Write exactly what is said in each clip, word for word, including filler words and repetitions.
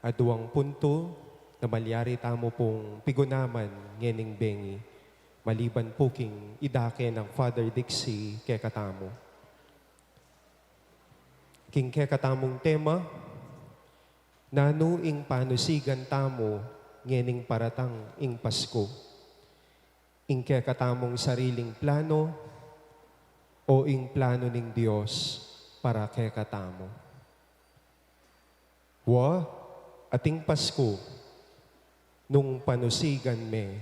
Aduang puntu na malyari tamu pung pigunaman ngening bengi, maliban pu king idake nang Father Dixie kekatamu. King kekatamung tema, nanu ing panusigan tamu ngening paratang ing Pasku? Ing kekatamung sariling plano o ing plano ning Dios para kekatamu? Wa, ating Pasku, nung panusigan me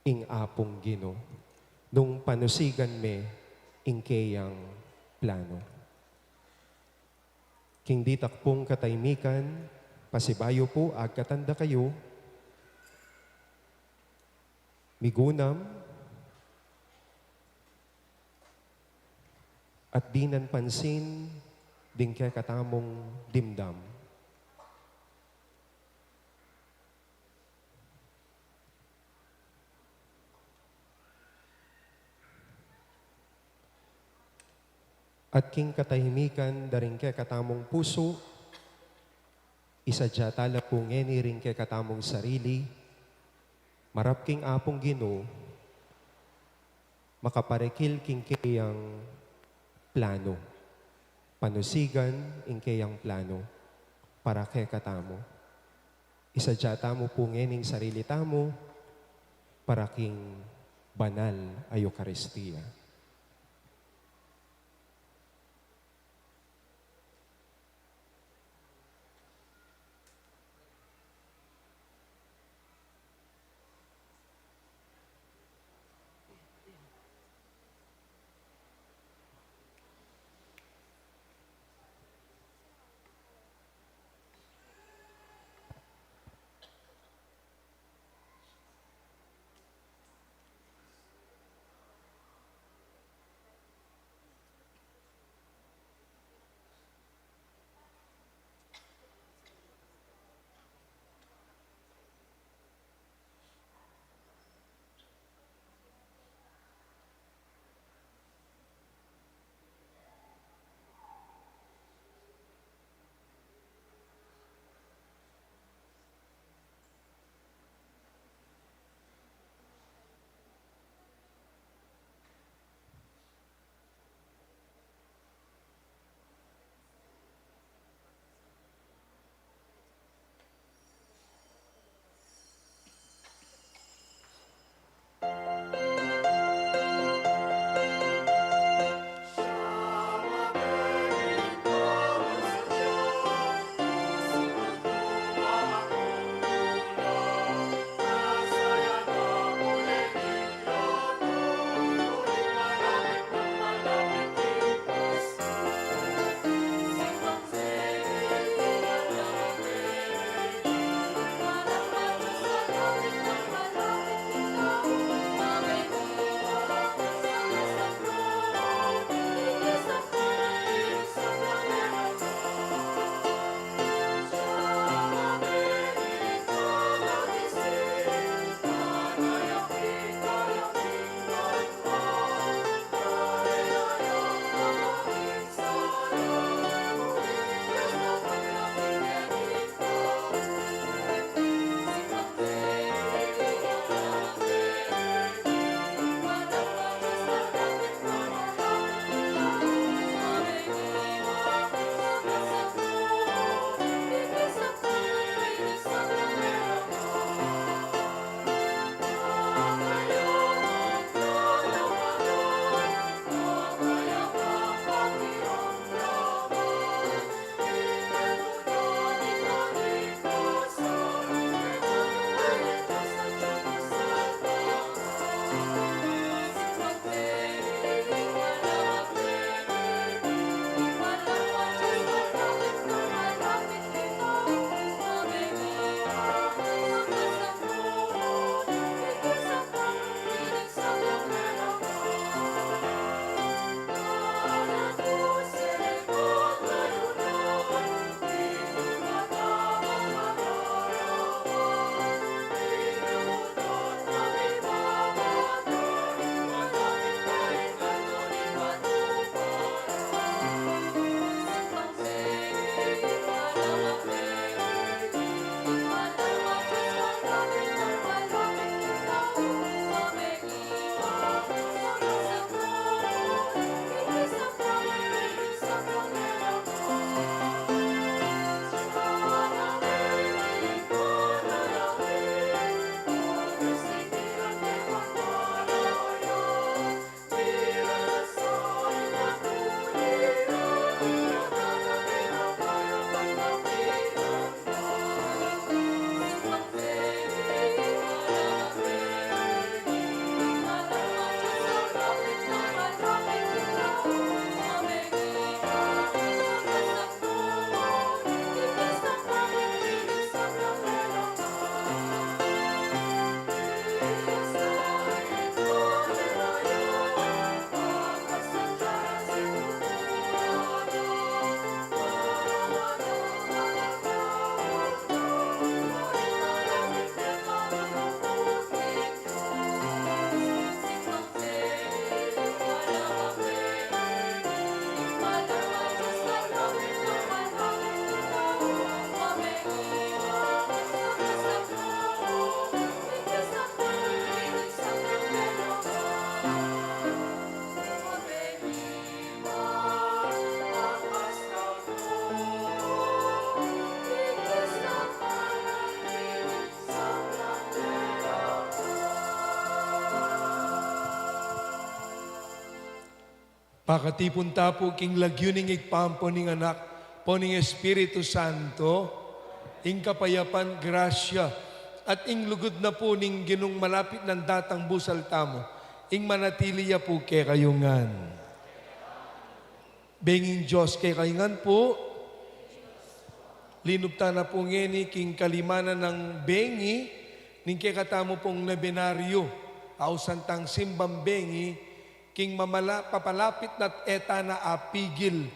ing Apung Ginu, nung panusigan me ing keyang plano. King ditak pung katahimikan, pasibayu pu, agkatan da kayu, migunam, at dinan pansin ding kekatamung dimdam. At king katahimikan da ring kekatamung pusu, isadya tala pu ngeni ring kekatamung sarili, marap king Apung Ginu, makaparikil king keyang plano, panusigan ing keyang plano para kekatamu. Isadya tamu pu ngening sarili tamu para king banal a Eukaristia. Pakatipun ta pu king lagyu ning Ibpa, ampo ning Anak, ampo ning Espiritu Santo, ing kapayapan, grasya, at ing lugud na pu ning Ginung malapit nang datang busal tamu, ing manatili ya pu kekayu ngan. Benging Dios kekayu ngan pu. Linub ta na pu ngeni king kalimanan nang bengi ning kekatamu pung nobenaryo. Ausan tang simbang bengi king mamala-, papalapit na't e ta na apigil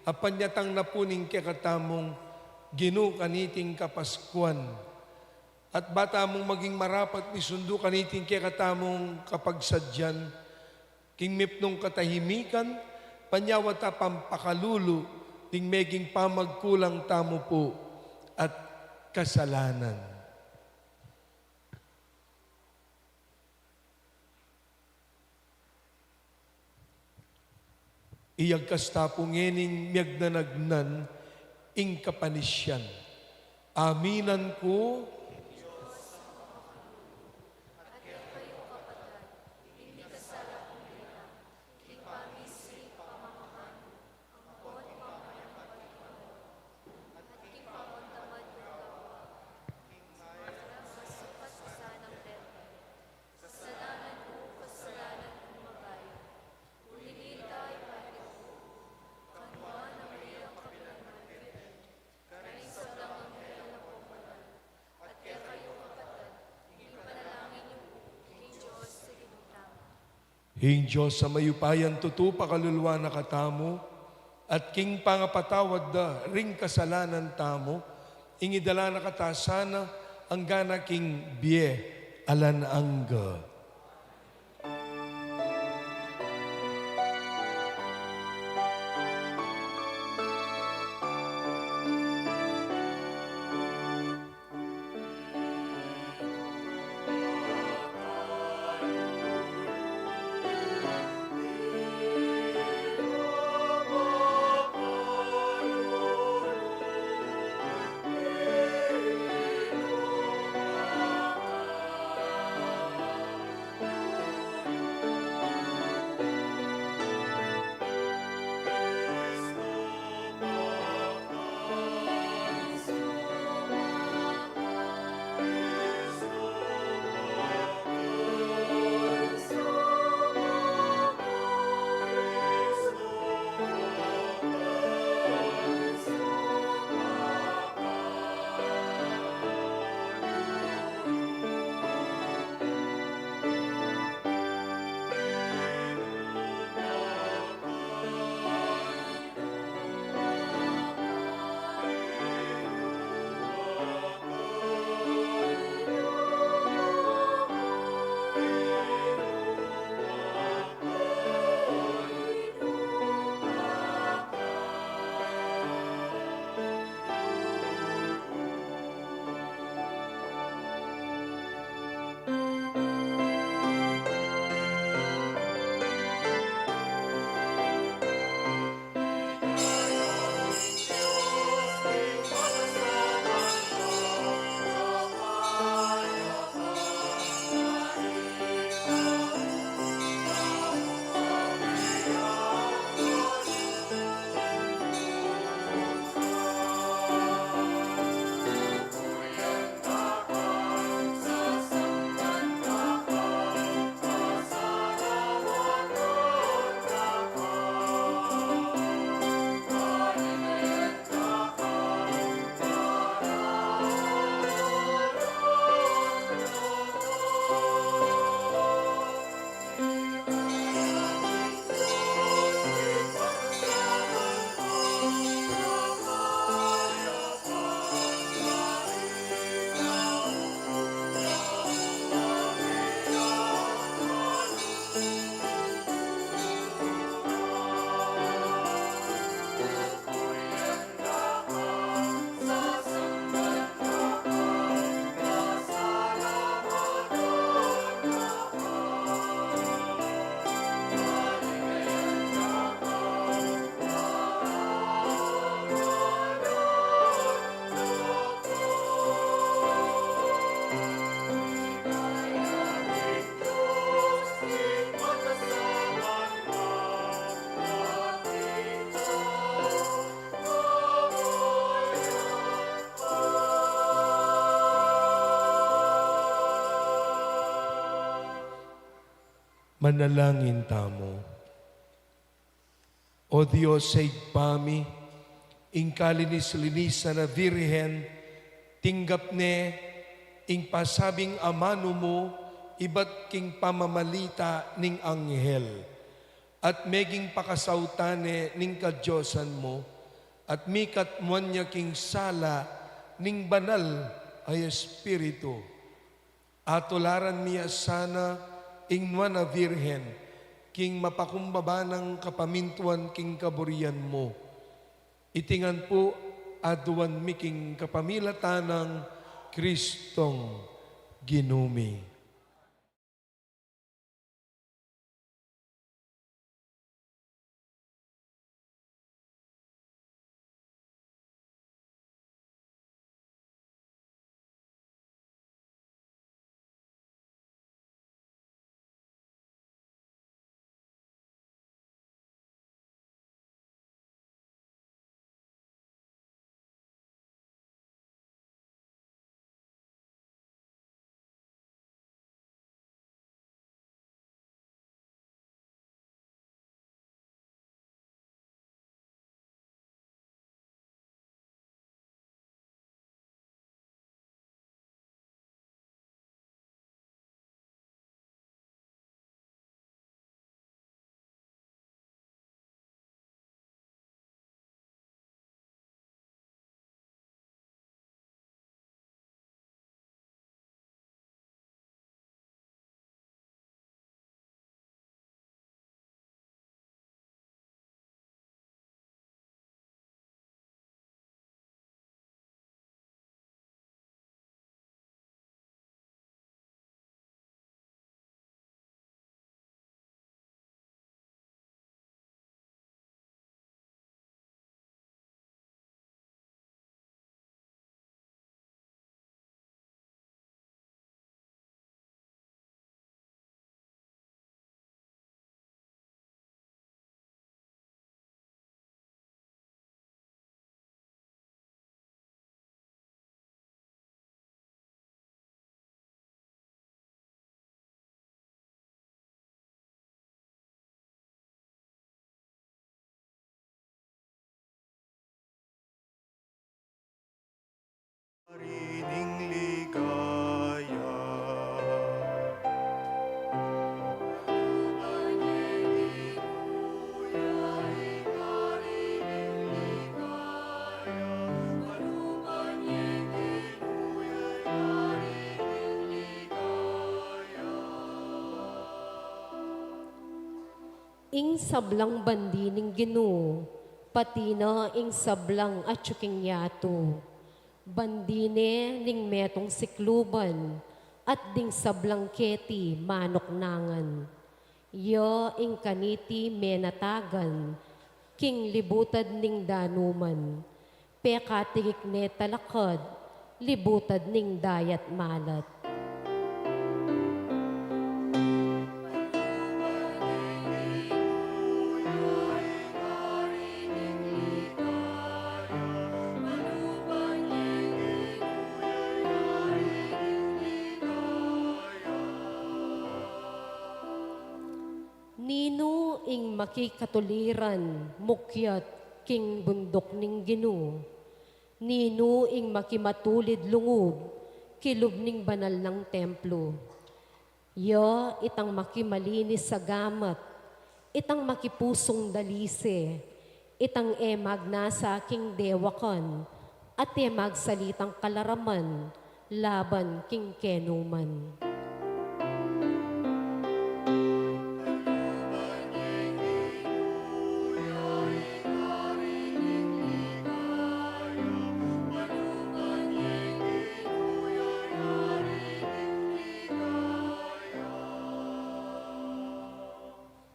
a panyatang na pu ning kekatamung Ginu kaniting Kapaskuan. At ba tamung maging marapat misundu kaniting kekatamung kapagsadyan, king mipnung katahimikan, panyawad ta pampakalulu ding meging pamagkulang tamu pu at kasalanan. Iyagkas ta pu ngening miyagnanagnan ing kapanisyan. Aminan ku. Kasalanan ku, kasalanan kung mabayat. Uli nita, ipanyawad ku kang Nuan a Mariang kapilan man virgen, karing sablang anghel a pumanaw, at kekayu kapatad, ipanalangin yu ku king Dios a Ginu tamu. Ing Dios a mayupayang tutu pakaluluan na katamu, at king pangapatawad da ring kasalanan tamu, ing idala na kata sana angga na king bie alang angga. Manalangin tamu. O Dios a Ibpa mi, ing kalinis-linisan a Virgen, tinggap ne ing pasabing amanu mu ibat king pamamalita ning anghel, at meging pakasautan ne ning kadiosan mu, at mikatmuan ya king sala ning Banal a Espiritu. Atularan mi ya sana ing Nuan a Virgen, king mapakumbaba nang kapamintuan king kaburian mu. Iti ngan pu aduan mi king kapamilatan nang Kristong Ginu mi. Ing sablang bandi ning Ginu, pati na ing sablang atyu king yatu. Bandi ne ning metung sikluban, at ding sablang keti manuknangan. Ya ing kaniti menatagan, king libutad ning danuman. Pekatigik ne talakad, libutad ning dayat malat. Ninu ing makikatuliran mukyat king bunduk ning Ginu? Ninu ing makimatulid lungub kilub ning banal nang templo? Ya itang makimalinis a gamat, itang makipusung dalise, itang e magnasa king dewakan, at e magsalitang kalaraman laban king kenuman.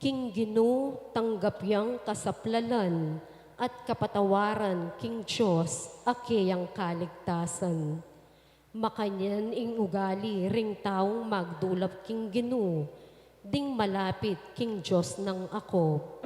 King Ginu tanggap yang kasaplalan at kapatawaran king Dios a keyang kaligtasan. Makanyan ing ugali ring taung magdulap king Ginu, ding malapit king Dios nang Jacob.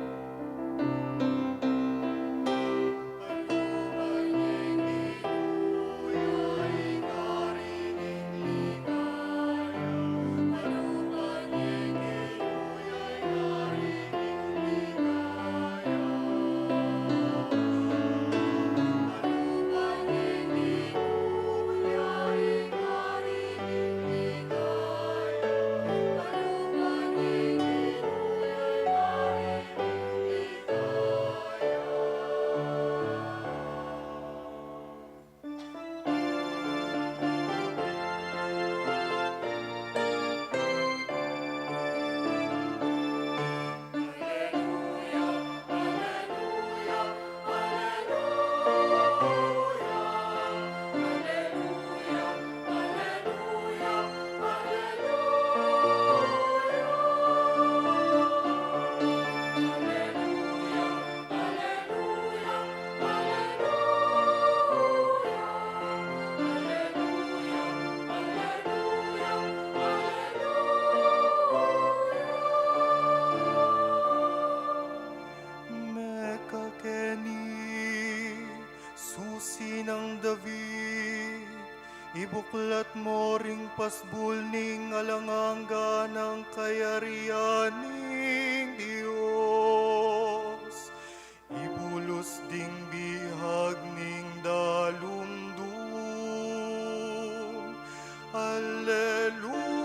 Ibuklat mu ring pasbul ning alang angga nang kayarian ning Dios. Ibulus ding bihag ning dalumdum. Alleluia.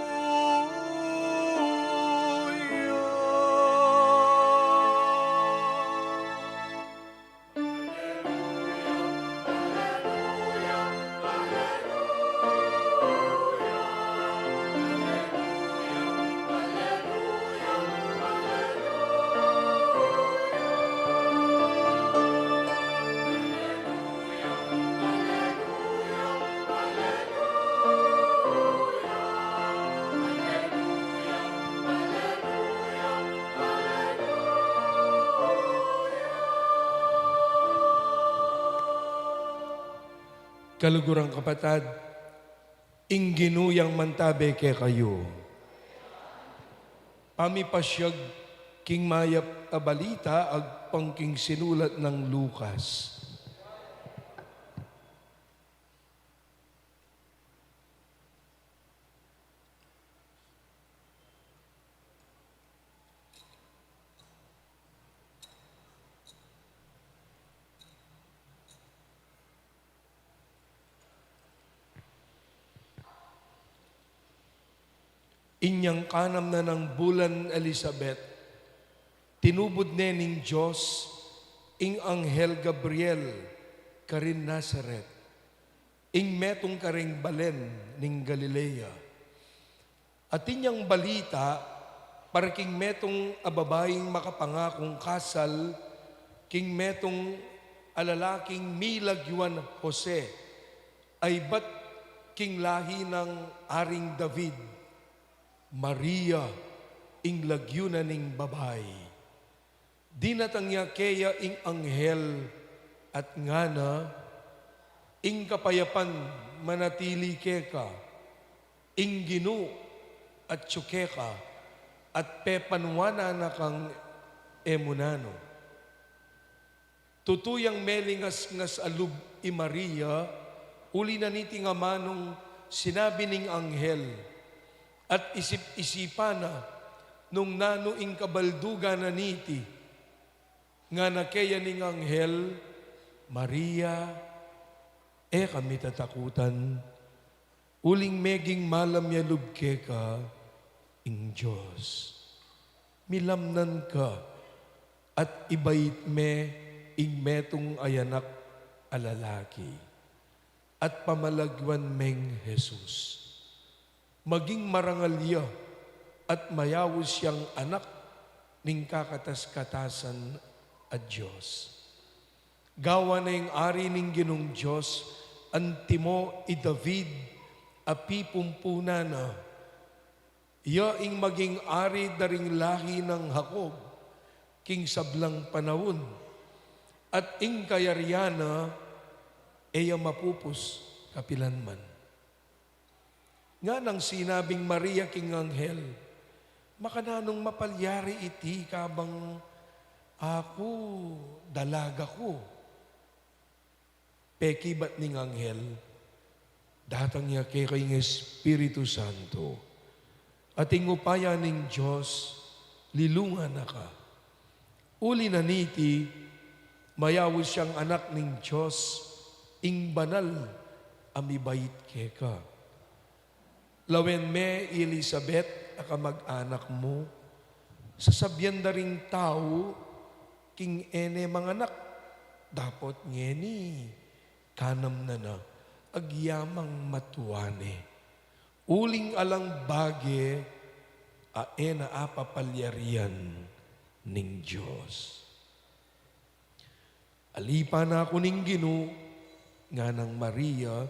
Kaluguran kapatad, ing Ginu yang mantabe kekayu. Pamipasyag king mayap a balita agpang king sinulat nang Lucas. Inyang kanam na nang bulan Elisabet, tinubud ne ning Dios ing anghel Gabriel karin Nazaret, ing metung karing balen ning Galilea. Atin yang balita para king metung a babaing makapangakung kasal king metung a lalaking milagyuan Jose, a ibat king lahi nang Aring David. Maria ing lagyu na ning babai. Dinatang ya keya ing anghel at ngana, "Ing kapayapan manatili keka, ing Ginu atyu keka, at pepanuanan na kang e mu nanu." Tutu yang melingasngas a lub i Maria, uli na niting amanung sinabi ning anghel, at isip-isipan na nung nanu ing kabaldugan na niti. Ngana keya ning anghel, "Maria, e ka mitatakutan, uling meging malam ya lub keka ing Dios. Milamnan ka, at ibait me ing metung a anak a lalaki, at pamalagyuan meng Jesus. Maging marangal ya, at mayaus yang anak ning kakatas-katasan a Dios. Gawan na ing ari ning Ginung Dios antimo i David a pipumpunan na. Iya ing maging ari da ring lahi nang Jacob king sablang panaun, at ing kayarian na e ya mapupus kapilanman." Nganang sinabing Maria king anghel, "Makananung mapalyari iti kabang aku dalaga ku?" Pekibat ning anghel, "Datang ya keka ing Espiritu Santo, at ing upaya ning Dios lilungan na ka. Uli na niti, mayaus yang anak ning Dios, ing banal a mibait keka. Lawen me i Elisabet a kamag-anak mu, sasabian da ring tau king e ne manganak, dapot ngeni kanam na na, agyamang matua ne. Uling alang bage a e na apapalyarian ning Dios." "Alipan na ku ning Ginu," nganang Maria,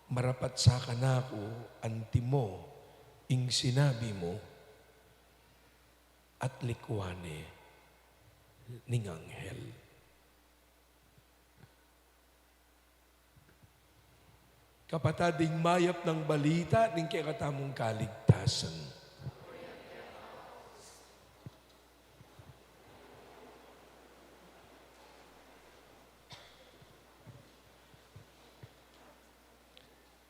"marapat sa kanaku antimo ing sinabi mu." At likuan ne ning anghel. Kapatad, ing mayap nang balita ning kekatamung kaligtasan.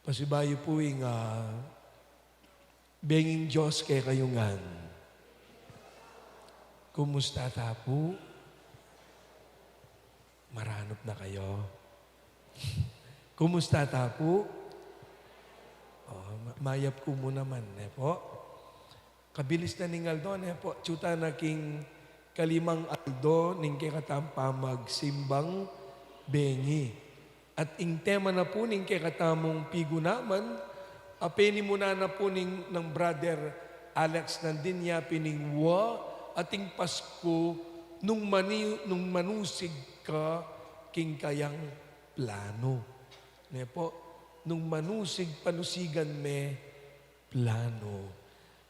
Pasibayu pu ing, ah, benging Dios kekayu ngan. Kumusta ta pu? Maranup na kayu. Kumusta ta pu? O, ma-, mayap ku mu naman, ne pu? Kabilis na ning aldo, ne pu? Atyu ta na king kalimang aldo ning kekatamung pamagsimbang bengi. At ing tema na pu ning kekatamung pigunaman, a, penimunan na pu ning, nang Brother Alex nandin, yapin ing wa, ating Pasku, nung mani-, nung manusig ka king kayang planu. Ne pu? Nung manusig, panusigan me planu.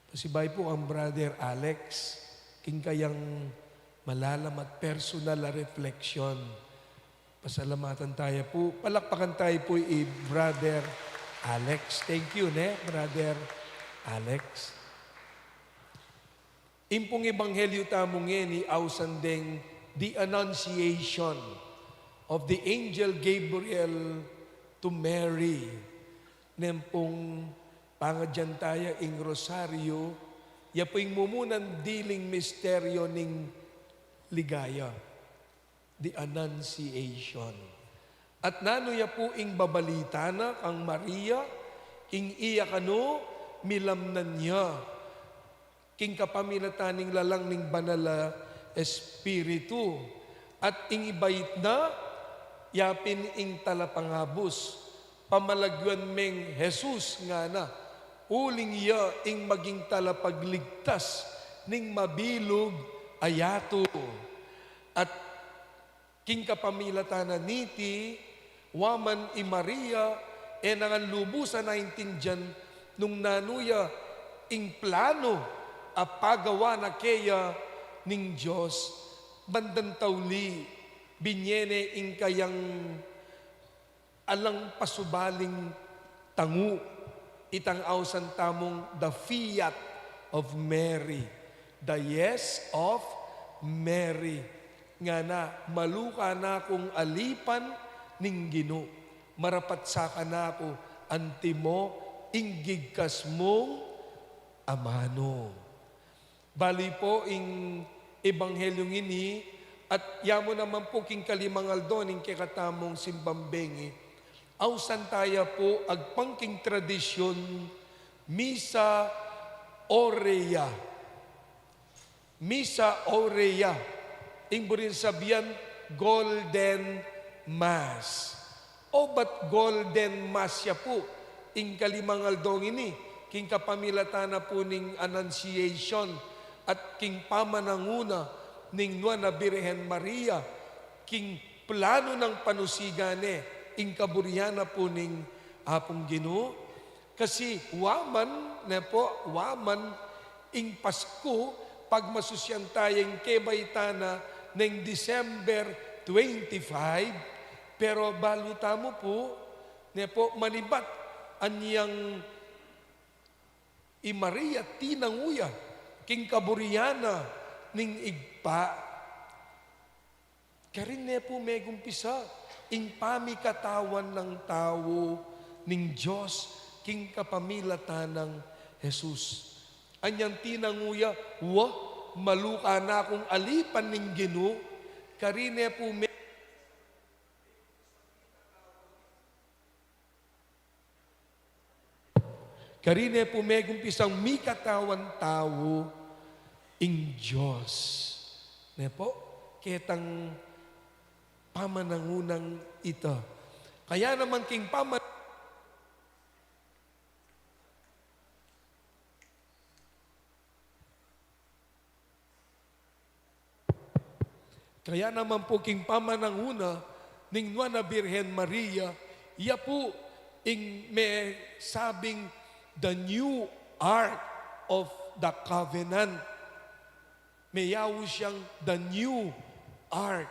Pasibayu pu kang Brother Alex, king kayang malalam at personal a reflection. Pasalamatan taya pu, palakpakan taya pu i Brother Alex. Thank you, ne, Brother Alex. Ing pung ebanghelyu tamu ngeni ausan deng The Annunciation of the Angel Gabriel to Mary. Neng pung pangadyan taya ing Rosaryo, ya pu ing mumunan diling misteryo ning ligaya, the Annunciation. At nanu ya pu ing babalita na kang Maria, ing iya kanu milamnan ya king kapamilatan ning lalang ning Banal a Espiritu, at ing ibait na, yapin ing talapangabus, pamalaguan meng Jesus ngana, uling ya ing maging talapagligtas ning mabilug a yatu. At king kapamilatan na niti, wa man i Maria, e na ngan lubusan aintindian nung nanu ya ing planu a pagawa na keya ning Dios. Bandang tauli, binye ne ing kayang alang pasubaling tangu, itang ausan tamung the Fiat of Mary, the Yes of Mary. Ngana, malu ka na kung alipan ning Ginu, marapat sa kanaku antimo ing gigkas mung amanu. Bali pu ing ebanghelyung ini, at yamu naman pu king kalimang aldo ning kekatamung simbang bengi, ausan taya pu agpang king tradisyun, Misa Aurea. Misa Aurea, ing buring sabian Golden Mass. O ba't Golden Mass ya pu ing kalimang aldo ngeni, king kapamilatan na pu ning Annunciation at king pamananguna ning Nuan a Birhen Maria, king planu nang panusigan ne ing kaburian na pu ning Apung Ginu? Kasi wa man, ne pu, wa man ing Pasku, pagmasusian taya ing kebaitan na ning December twenty-five, pero balu tamu pu, ne pu, manibat anyang i Maria tinangu ya king kaburian na ning Ibpa. Karin ne pu megumpisa ing pamikatawan nang tau ning Dios king kapamilatan nang Jesus. Anyang tinangu ya, wa, malu ka na kung alipan ning Ginu, karin ne pu me- Karin ne pu megumpisang mikatawan tau ing Dios. Ne pu, ketang pamanangunang ita. Kaya naman king paman- Kaya naman pu king pamananguna ning Nuan a Birhen Maria, ya pu ing mesabing the new Ark of the Covenant. Meyaus yang the new Ark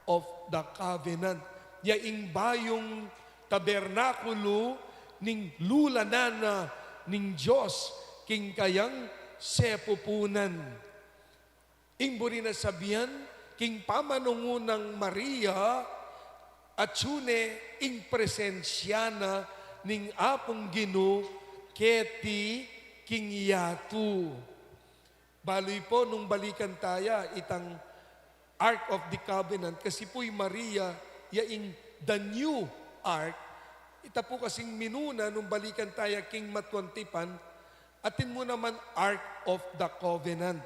of the Covenant. Ya ing bayung tabernakulu ning lulanan na ning Dios king kayang sepupunan. Ing buri na sabian, king pamanangunang Maria, atyu ne ing presensya na ning Apung Ginu keti king yatu. Balu yu pu, nung balikan taya itang Ark of the Covenant, kasi pu i Maria, ya ing the new ark. Ita pu kasing minuna nung balikan taya king Matuang Tipan, atin mu naman Ark of the Covenant.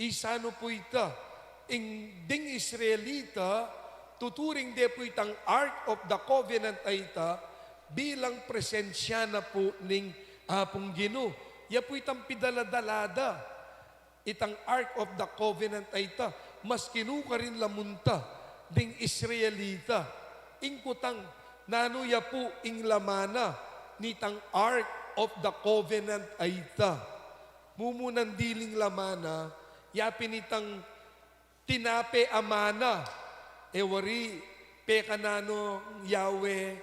Isanu pu ita? Ing ding Israelita, tuturing de pu itang Ark of the Covenant a ita bilang presensya na pu ning Apung Ginu. Ya pu itang pidala-dala da. Itang Ark of the Covenant a ita, maski nukarin la munta ding Israelita. Ing kutang, nanu ya pu ing laman na nitang Ark of the Covenant a ita? Mumunan diling laman na, ya pin itang tinape a mana. E wari, pekananu Yahweh,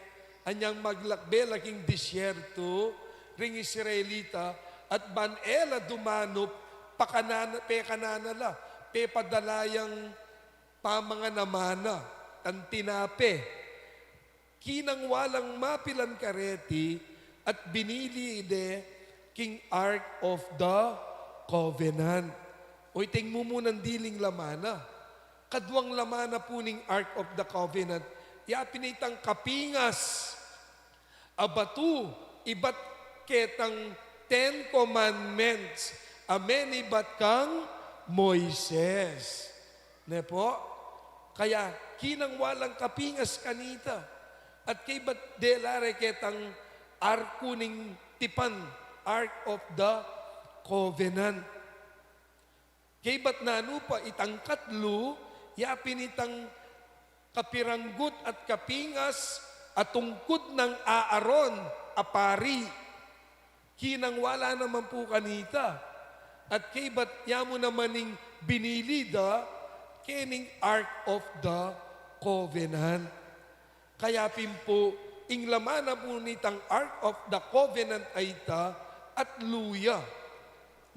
anyang maglakbe la king disyertu ring Israelita, at ban e la dumanup, pakanana, pekanana la, pepadala yang pamangan a mana, tang tinape. Kinangwa lang mapilan kareti at binili de king Ark of the Covenant. O, ita ing mumunan diling laman na. Kaduang laman na pu ning Ark of the Covenant, ya pin itang kapingas a batu, ibat ketang Ten Commandments a menibat kang Moises. Ne pu? Kaya kinangwa lang kapingas kanita. At kaybat de la re ketang arku ning tipan, Ark of the Covenant. Kaybat nanu pa itang katlu, ya pin itang kapiranggut at kapingas a tungkud nang Aaron a pari. Kinangwa la naman pu kanita. At kaybat ya mu naman ing binili da kening Ark of the Covenant. Kaya pin pu, ing laman na pu nitang Ark of the Covenant a ita, atlu ya.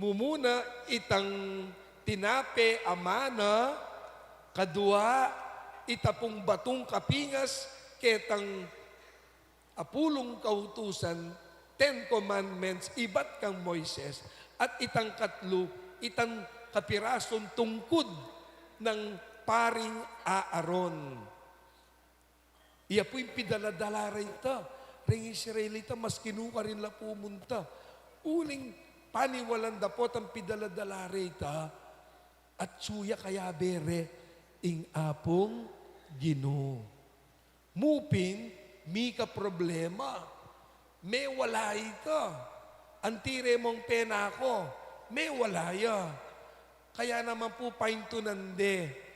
Mumuna, itang tinape a mana, kadua, ita pung batung kapingas ketang apulung kautusan, Ten Commandments, ibat kang Moises, at itang katlu, itang kapirasun tungkud nang paring Aaron. Iya pu ing pidala-dala reta ring Israelita, maski nukarin la pumunta. Uling paniwalan da pu itang pidala-dala reta, atsu ya kayabe re ing Apung Ginu. Mu pin, mika problema. Mewala ita. Anti re mung penako. Mewala ya. Kaya naman pu paintunan de.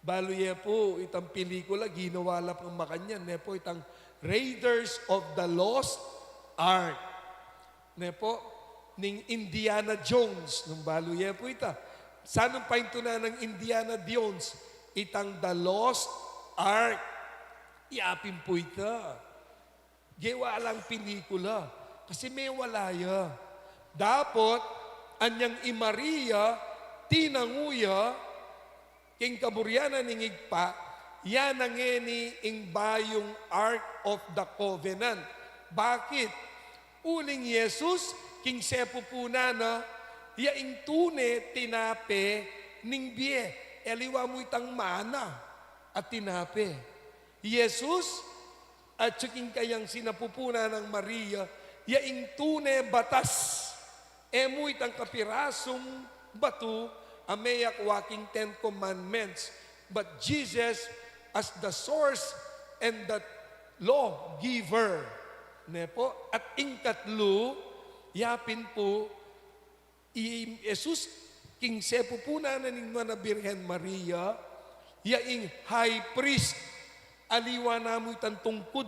Balu ye pu, itang pelikula, ginawa la pung makanyan, ne pu, itang Raiders of the Lost Ark. Ne pu, ning Indiana Jones, nung balu ye pu ita. Sanung paintunan nang Indiana Jones? Itang The Lost Ark. Iya pin pu ita. Gewa lang pelikula, kasi mewala ya. Dapot, anyang i Maria, tinangu ya king kaburian ning Ibpa, ya na ngeni ing bayung Ark of the Covenant. Bakit? Uling i Jesus, king sepupunan na, ya ing tune tinape ning bie. Aliwa mu itang mana at tinape. I Jesus, atsu king kayang sinapupunan nang Maria, ya ing tune batas. E mu itang kapirasung batu a meyakwa king Ten Commandments, but Jesus as the source and the law giver. Ne pu? At ing katlu, ya pin pu, i Jesus, king sepupunan na ning Nuan a Birhen Maria, ya ing high priest. Aliwa na mu itang tungkud,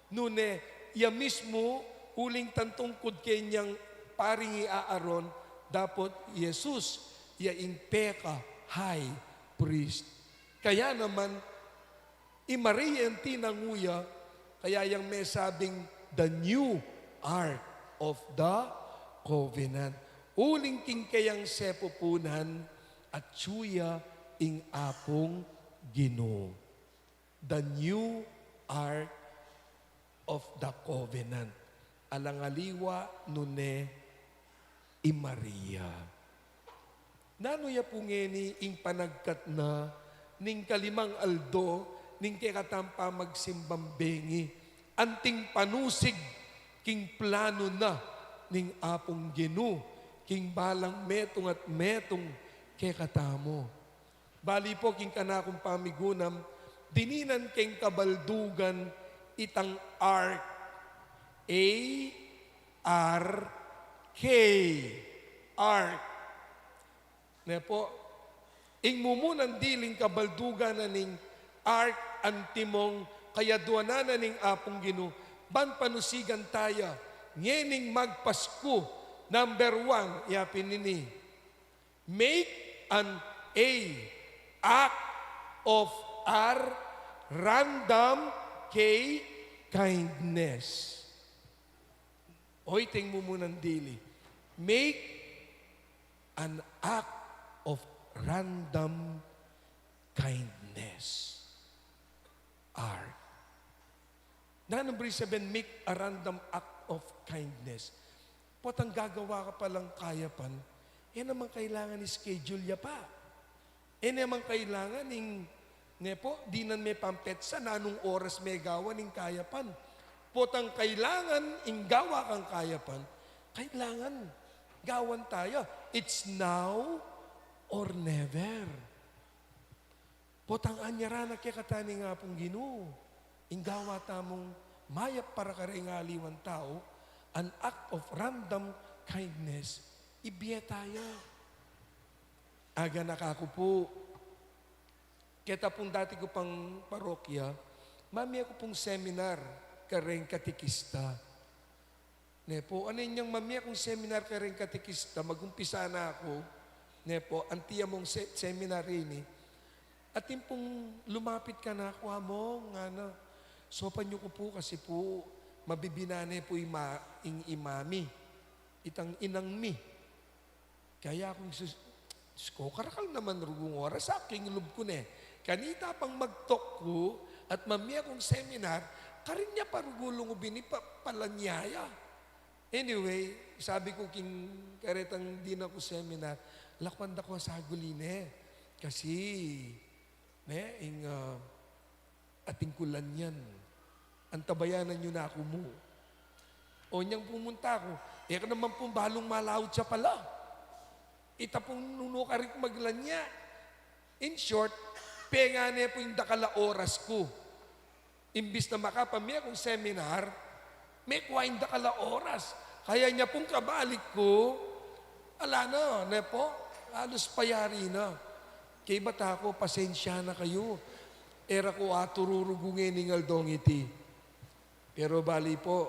nune ya mismu, uling itang tungkud kenyang paring i Aaron, dapot i Jesus, ya ing peka high priest. Kaya naman, i Maria ing tinangu ya, kaya yang mesabing the new Ark of the Covenant. Uling king kayang sepupunan, atsu ya ing Apung Ginu. The new Ark of the Covenant. Alang aliwa nune i Maria. Nanu ya pu ngeni ing panagkat na ning kalimang aldo ning kekatang pamagsimbang bengi, anting panusig king planu na ning Apung Ginu king balang metung at metung kekatamu. Bali pu, king kanakung pamigunam, dininan keng kabaldugan itang ark. A R K. Ark. Ne pu, ing mumunang diling kabaldugan na ning ark antimong kayaduanan na ning Apung Ginu, ban panusigan taya ngening magpasku. Number one, ya pin ini. Make an A, act of R, random K, kindness. O, ita ing mumunang dili. Make an act of random kindness. R. Nanung buri sabian, make a random act of kindness? Potang gagawa ka palang kayapan, e naman kailangan schedule ya pa. E naman kailangan ing, ne pu, dinan me pampetsa nanung oras me gawan ing kayapan. Potang kailangan ing gawa kang kayapan, kailangan gawan taya. It's now or never. Potang anyaran na kekatamu ning Apung Ginu ing gawa tamung mayap para kareng aliwang tau, an act of random kindness, ibie taya. Aga na kaku pu, keta pung dati ku pang parokya, mamie ku pung seminar kareng katekista. Ne pu, ane nyang mamie kung seminar kareng katekista, magumpisa na ku. Ne pu, anti ya mung se-, seminar ini. Atin pung lumapit kanaku, "Among," ngana, "saupan yu ku pu kasi pu, mabibina ne pu ima-, ing i mami, itang inang mi." Kaya kung sus-, Diyos ko, karakal naman rugung oras, a, king lub ku ne. Kanita pang magtalk ku at mamie kung seminar, karin ya pa rugu lungub ini pa-, palanya ya. Anyway, sabi ku king karetang dinan ku seminar, "Lakwan da ku saguli ne. Kasi, ne, ing, ah, atin ku lanyan. Antabayanan yu na ku mu." O, nyang pumunta ku, e ku naman pung balung malaut ya pala. Ita pung nung karin ku maglanya. In short, pengane pu ing dakal a oras ku. Imbis na makapamie kung seminar, mekua ing dakal a oras. Kaya nya pung kabalik ku, ala na, ne pu, alus payari na. Kaybat aku, pasensya na kayu. E ra ku atururugu ngening aldong iti. Pero bali pu,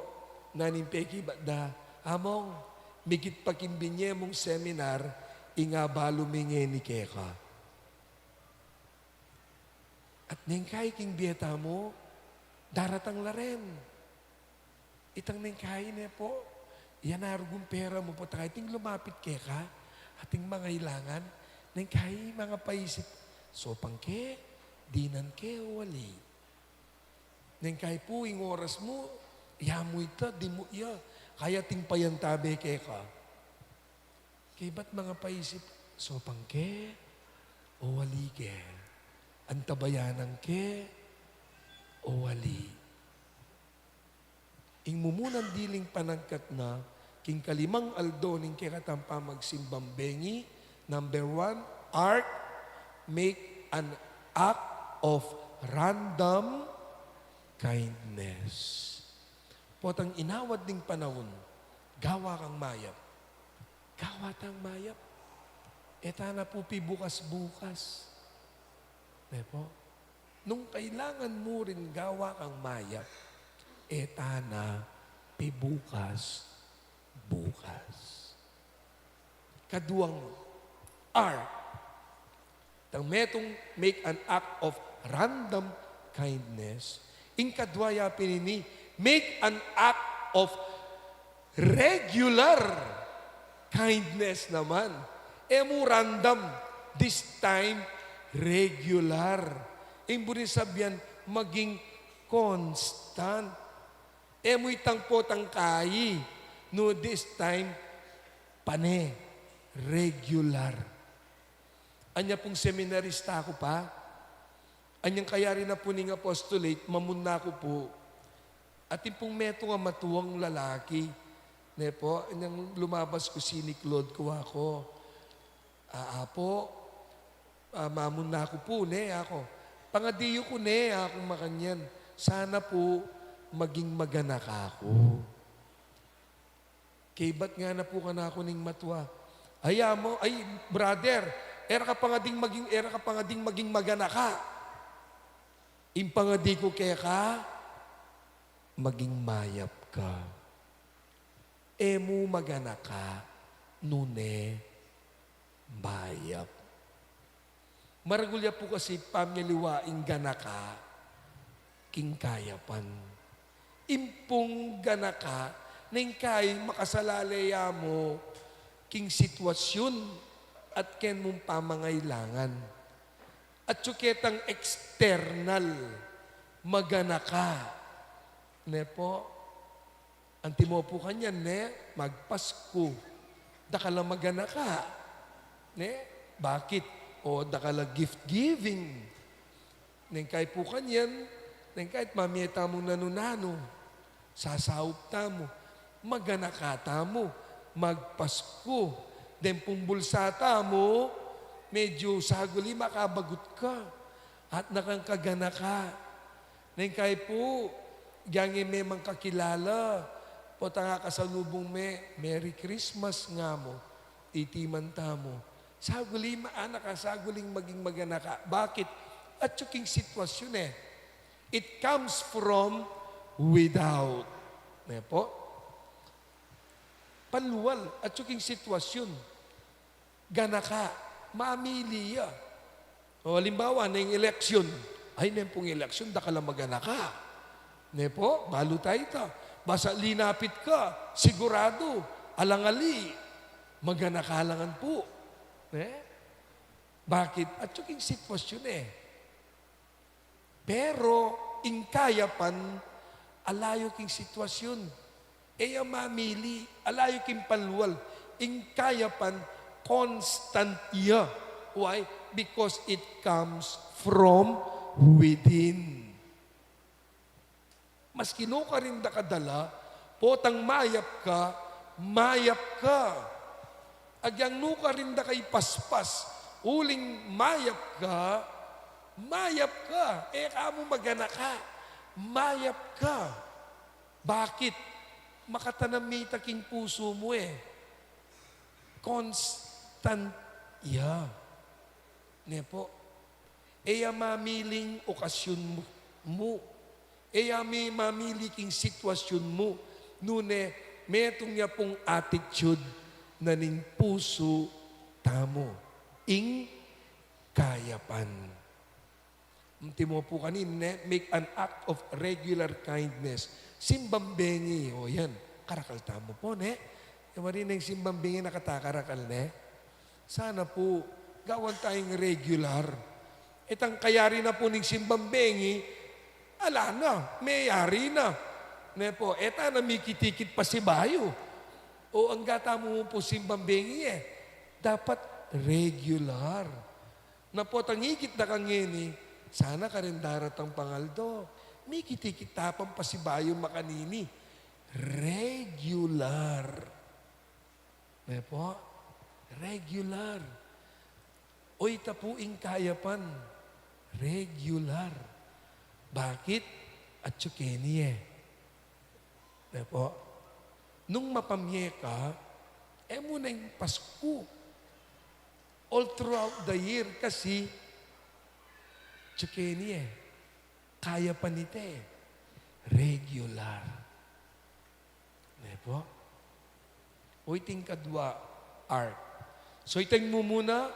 naning pekibat da, "Among, migit pa king binye mung seminar, ing abalu mi ngeni keka." At neng kai king bie tamu, daratang la ren. Itang neng kai ne pu, yan a rugung pera mu pu, ta kai ting lumapit keka, ating mangailangan, neng kai mangapaisip, saupan ke, dinan ke, o ali. Neng kai pu ing oras mu, ya mu ita, dimuk ya, kaya ating payantabe keka. Kaybat mangapaisip, saupan ke, o ali ke, antabayanan ke, o ali. Ing mumunang diling panagkat na, king kalimang aldo ning kekatang pamagsimbang bengi, number one, ark, make an act of random kindness. Potang inawad ning panaun, gawa kang mayap. Gawa tang mayap. E ta na pu pibukas-bukas. Ne pu? Nung kailangan mu rin gawa kang mayap, e ta na pibukas-bukas. Kaduang R. Itang metung, make an act of random kindness. Ing kadua ya pin ini, make an act of regular kindness naman. E mu random, this time, regular. Ing buri sabian, maging constant. E mu itang potang kai, no, this time, pane, regular. Anya pung seminarista ku pa, anyang kayari na pu ning apostolate, mamun na ku pu. Atin pung metung a matuang lalaki, ne po, anyang lumabas ku, siniklod ku, aku, "A, Apo, a, mamun na ku pu, ne, aku. Pangadi yu ku, ne, aku, makanyan. Sana pu maging maganaka ku." Kaybat ngana pu kanaku ning matua, "Ay, amo, ay, brother, e ra ka pa ngan ding maging, e ra ka pa ngan ding maging maganaka. Ing pangadi ku keka, maging mayap ka. E mu maganaka nune mayap." Maragul ya pu kasi pamialiwa ing ganaka king kayapan. Ing pung ganaka, neng kai makasalale ya mu king sitwasyun at ken mung pamangailangan. Atyu ketang external, maganaka. Ne po? Antimo pu kanyan, ne, magpasku, dakal a maganaka, ne? Bakit? O dakal a gift giving. Neng kai pu kanyan, neng kai mamie tamung nanu-nanu, sasaup tamu, maganaka tamu magpasku. Deng pung bulsa tamu, medyu saguli makabagut ka. At nakang kaganaka. Neng kai pu, gyang e me mang kakilala, potang akasalubung me, "Merry Christmas," nga mu, titiman tamu. Saguli, ma-, anak a, saguling maging maganaka. Bakit? Atyu king sitwasyun e. It comes from without. Ne po? Palual, atyu king sitwasyun. Ganaka, mamili ya. O, alimbawa, neng eleksyon. Ay, neng pung eleksyon, dakal a maganaka. Ne po? Balu ta ita. Basa linapit ka, siguradu, alang ali, maganaka la ngan pu. Ne? Bakit? Atyu king sitwasyun e. Pero ing kayapan, ala yu king sitwasyun. E ya mamili, ala yu king palual. Ing kayapan, constant ya. Why? Because it comes from within. Maski nukarin da ka dala, potang mayap ka, mayap ka. Agyang nukarin da ka ipaspas, uling mayap ka, mayap ka. E ka mu maganaka, mayap ka. Bakit? Makatanam ita king pusu mu e. Constant ya. Ne po? E ya mamiling okasyun mu, mu. E ya mi mamili king sitwasyun mu. Nune, metung ya pung attitude na ning pusu tamu. Ing kayapan. Antimo pu kanini, ne, make an act of regular kindness. Simbang bengi, o yan, karakal tamu pu, ne? E, mari neng simbang bengi na kata karakal, ne? Sana pu, gawan tayung regular. Itang kayari na pu ning simbang bengi, ala na, meyari na. Ne po, e ta na mikit-ikit pasibayu. O, angga tamu pu simbang bengi e. Dapat regular. Na potang ikit da ka ngeni, sana karin daratang pang aldo, mikit-ikit ta pang pasibayu makanini. Regular. Ne po? Regular. O ita pu ing kayapan. Regular. Bakit? Atyu keni e. Ne po? Nung mapamie ka, e mu neng Pasku. All throughout the year kasi, atyu keni e. Kayapan ita e. Regular. Ne po? O iting kadwa, art. So, itang mumuna,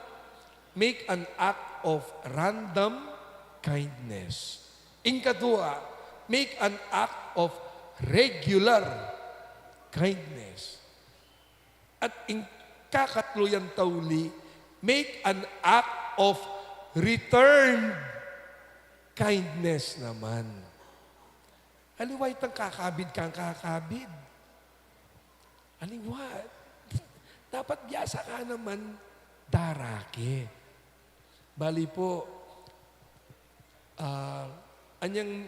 make an act of random kindness. Ing kadwa, make an act of regular kindness. At ing kakatlu yang tauli, make an act of returned kindness naman. Aliwa itang kakabid kang kakabid. Aliwa. Dapat biasa ka naman darake. Bali po, ah, anyang,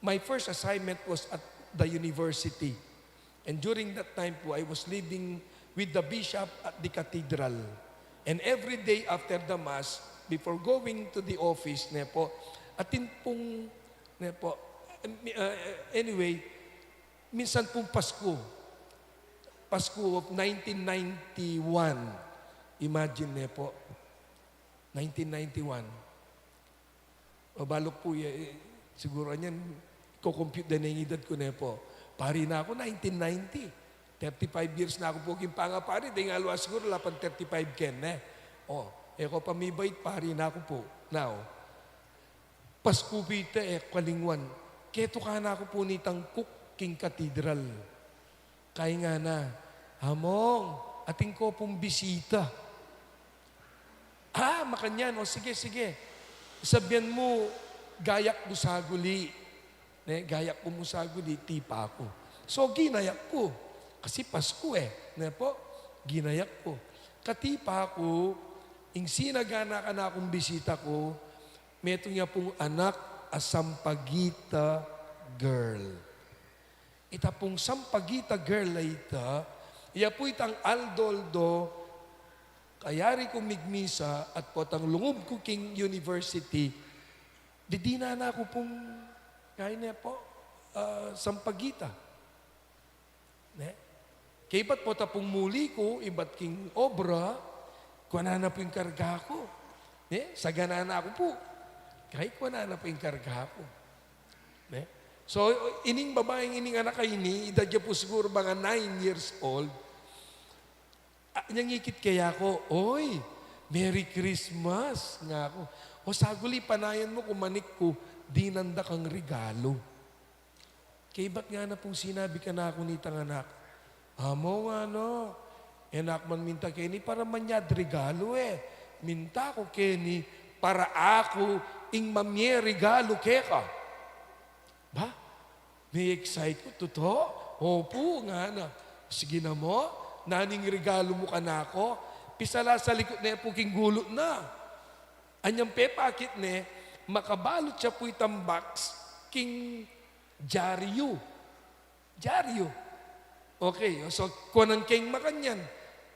my first assignment was at the university. And during that time po, I was living with the bishop at the cathedral. And every day after the mass, before going to the office, ne po, atin pong, ne po, em, uh, anyway, minsan pong Pasko, Pasko of nineteen ninety-one. Imagine ne po, nineteen ninety-one. O baluk po, eh, siguro anyan, ko-compute da na ing edad ku ne po. Pari na ku nineteen ninety. Thirty-five years na ku po king pangapari, deng aliwa siguro ala pang thirty-five ken, ne? O, e ko pa mibait, pari na ku po. Now, Pasko pu ita, e ku kalingwan. Ketu kanaku pu nitang cook king cathedral. Kaya ngana, "Among, atin ko pung bisita." "Ah, makanyan. O sige, sige. Sabian mu, gayak mu saguli." Ne, gayak ku mu saguli, tipa ku. So, ginayak ku. Kasi Pasko e. Ne po? Ginayak ku. Katipa ku, ing sinagana kanakung bisita ku, metung ya pung anak a Sampaguita girl. Ita pung Sampaguita girl a ita, iya pu itang aldo-aldo, kayari kung migmisa at potang lungub ku king university, didinan na ku pung, kaya ne po, ah, Sampaguita. Ne? Kaybat pota pung muli ku, ibat king obra, kuanan na pu ing karga ku. Ne? Sagana na ku pu. Kaya kuanan na pu ing karga ku. Ne? So, ining babaing ining anak a ini, edad ya pu siguro mga nine years old. Ah, nyang ikit keya ku, "Oy, Merry Christmas," nga ku. "O saguli, panayan mu ku manik ku dinan da kang regalu." Kaybat ngana pung sinabi kanaku nitang anak, "Amo," ngana, "e na ku man minta keni para manyad regalu e. Minta ku keni para aku ing mamye regalu keka." Ba? Me-excite ku, "Tutu?" "Opu," ngana. "Sige na mu, nanu ing regalu mu kanaku?" Pisala sa likut ne pu king gulut na. Anyang pepakit ne, makabalut ya pu itang box king dyaryu. Dyaryu. Okay, so, kuanan keng makanyan.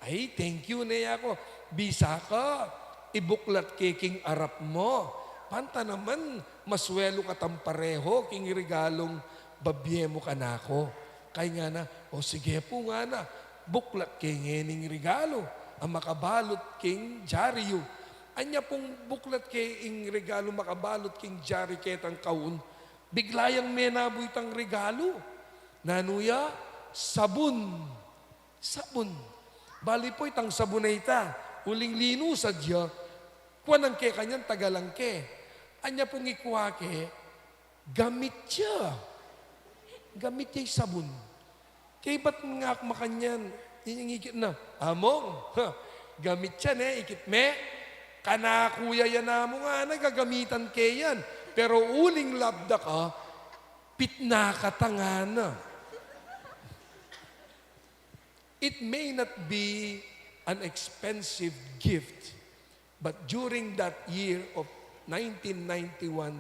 "Ay, thank you," ne ya ku. "Bisa ka, ibuklat ke king arap mu. Panta naman, maswelu ka tang pareho king regalung babie mu kanaku." Kaya ngana, "O sige pu," ngana, "buklat ke ngening regalu a makabalut king dyaryu." Anya pung buklat ke ing regalu makabalut king dyaryu ketang kaun, bigla yang menabu itang regalu. Nanu ya? Sabun. Sabun. Bali pu itang sabun a ita, uling linusad ya, kuanan ke kanyan, tagalan ke. Anya pung ikua ke, gamit ya. Gamit ya ing sabun. Kaybat ngana ku makanyan, inyang ikit na, "Among, ha, gamit ya ne, ikit me. Kanaku ya yan, among, ngana, gagamitan ke yan. Pero uling labda ka, pitna ka ta," ngana. It may not be an expensive gift, but during that year of nineteen ninety-one,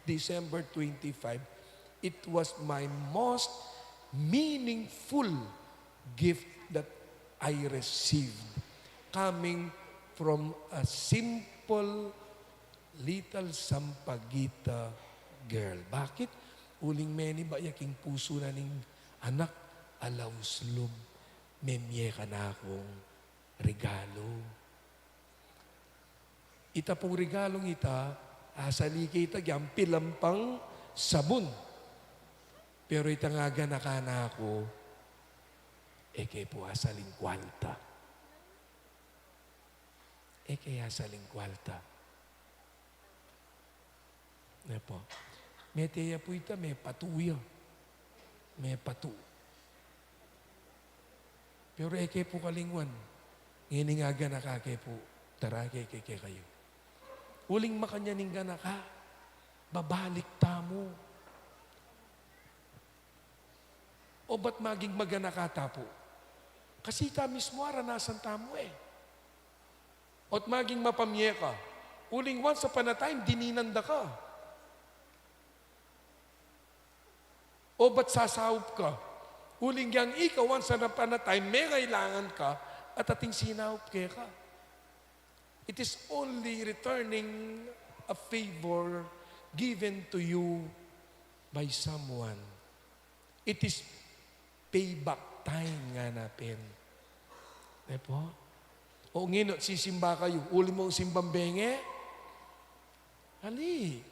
December twenty-five, it was my most meaningful gift that I received, coming from a simple little Sampaguita girl. Bakit? Uling menibat ya king pusu na ning anak a lauslub, memie kanakung regalu. Ita pung regalung ita, asali ke ita, agyang pilampang sabun. Pero itang aganaka na ku, e ke pu asaling kwalta. E ke asaling kwalta. Ne pu. Mete ya pu ita, mepatu ya. Mepatu. Pero e ke pu kalingwan. Ngening aganaka ke pu, tara ke, ke, kekayu. Uling makanyan ing ganaka, babalik tamu. O ba't maging maganaka ta pu? Kasi ita mismu aranasan tamu e. O't maging mapamie ka, uling once upon a time, dininan da ka. O ba't sasaup ka? Uling yang ika, once upon a time, mekailangan ka, at ating sinaup keka. It is only returning a favor given to you by someone. It is payback time ngana pin. Di po? O ngeni, sisimba kayu, uli mung simbang bengi? Ali,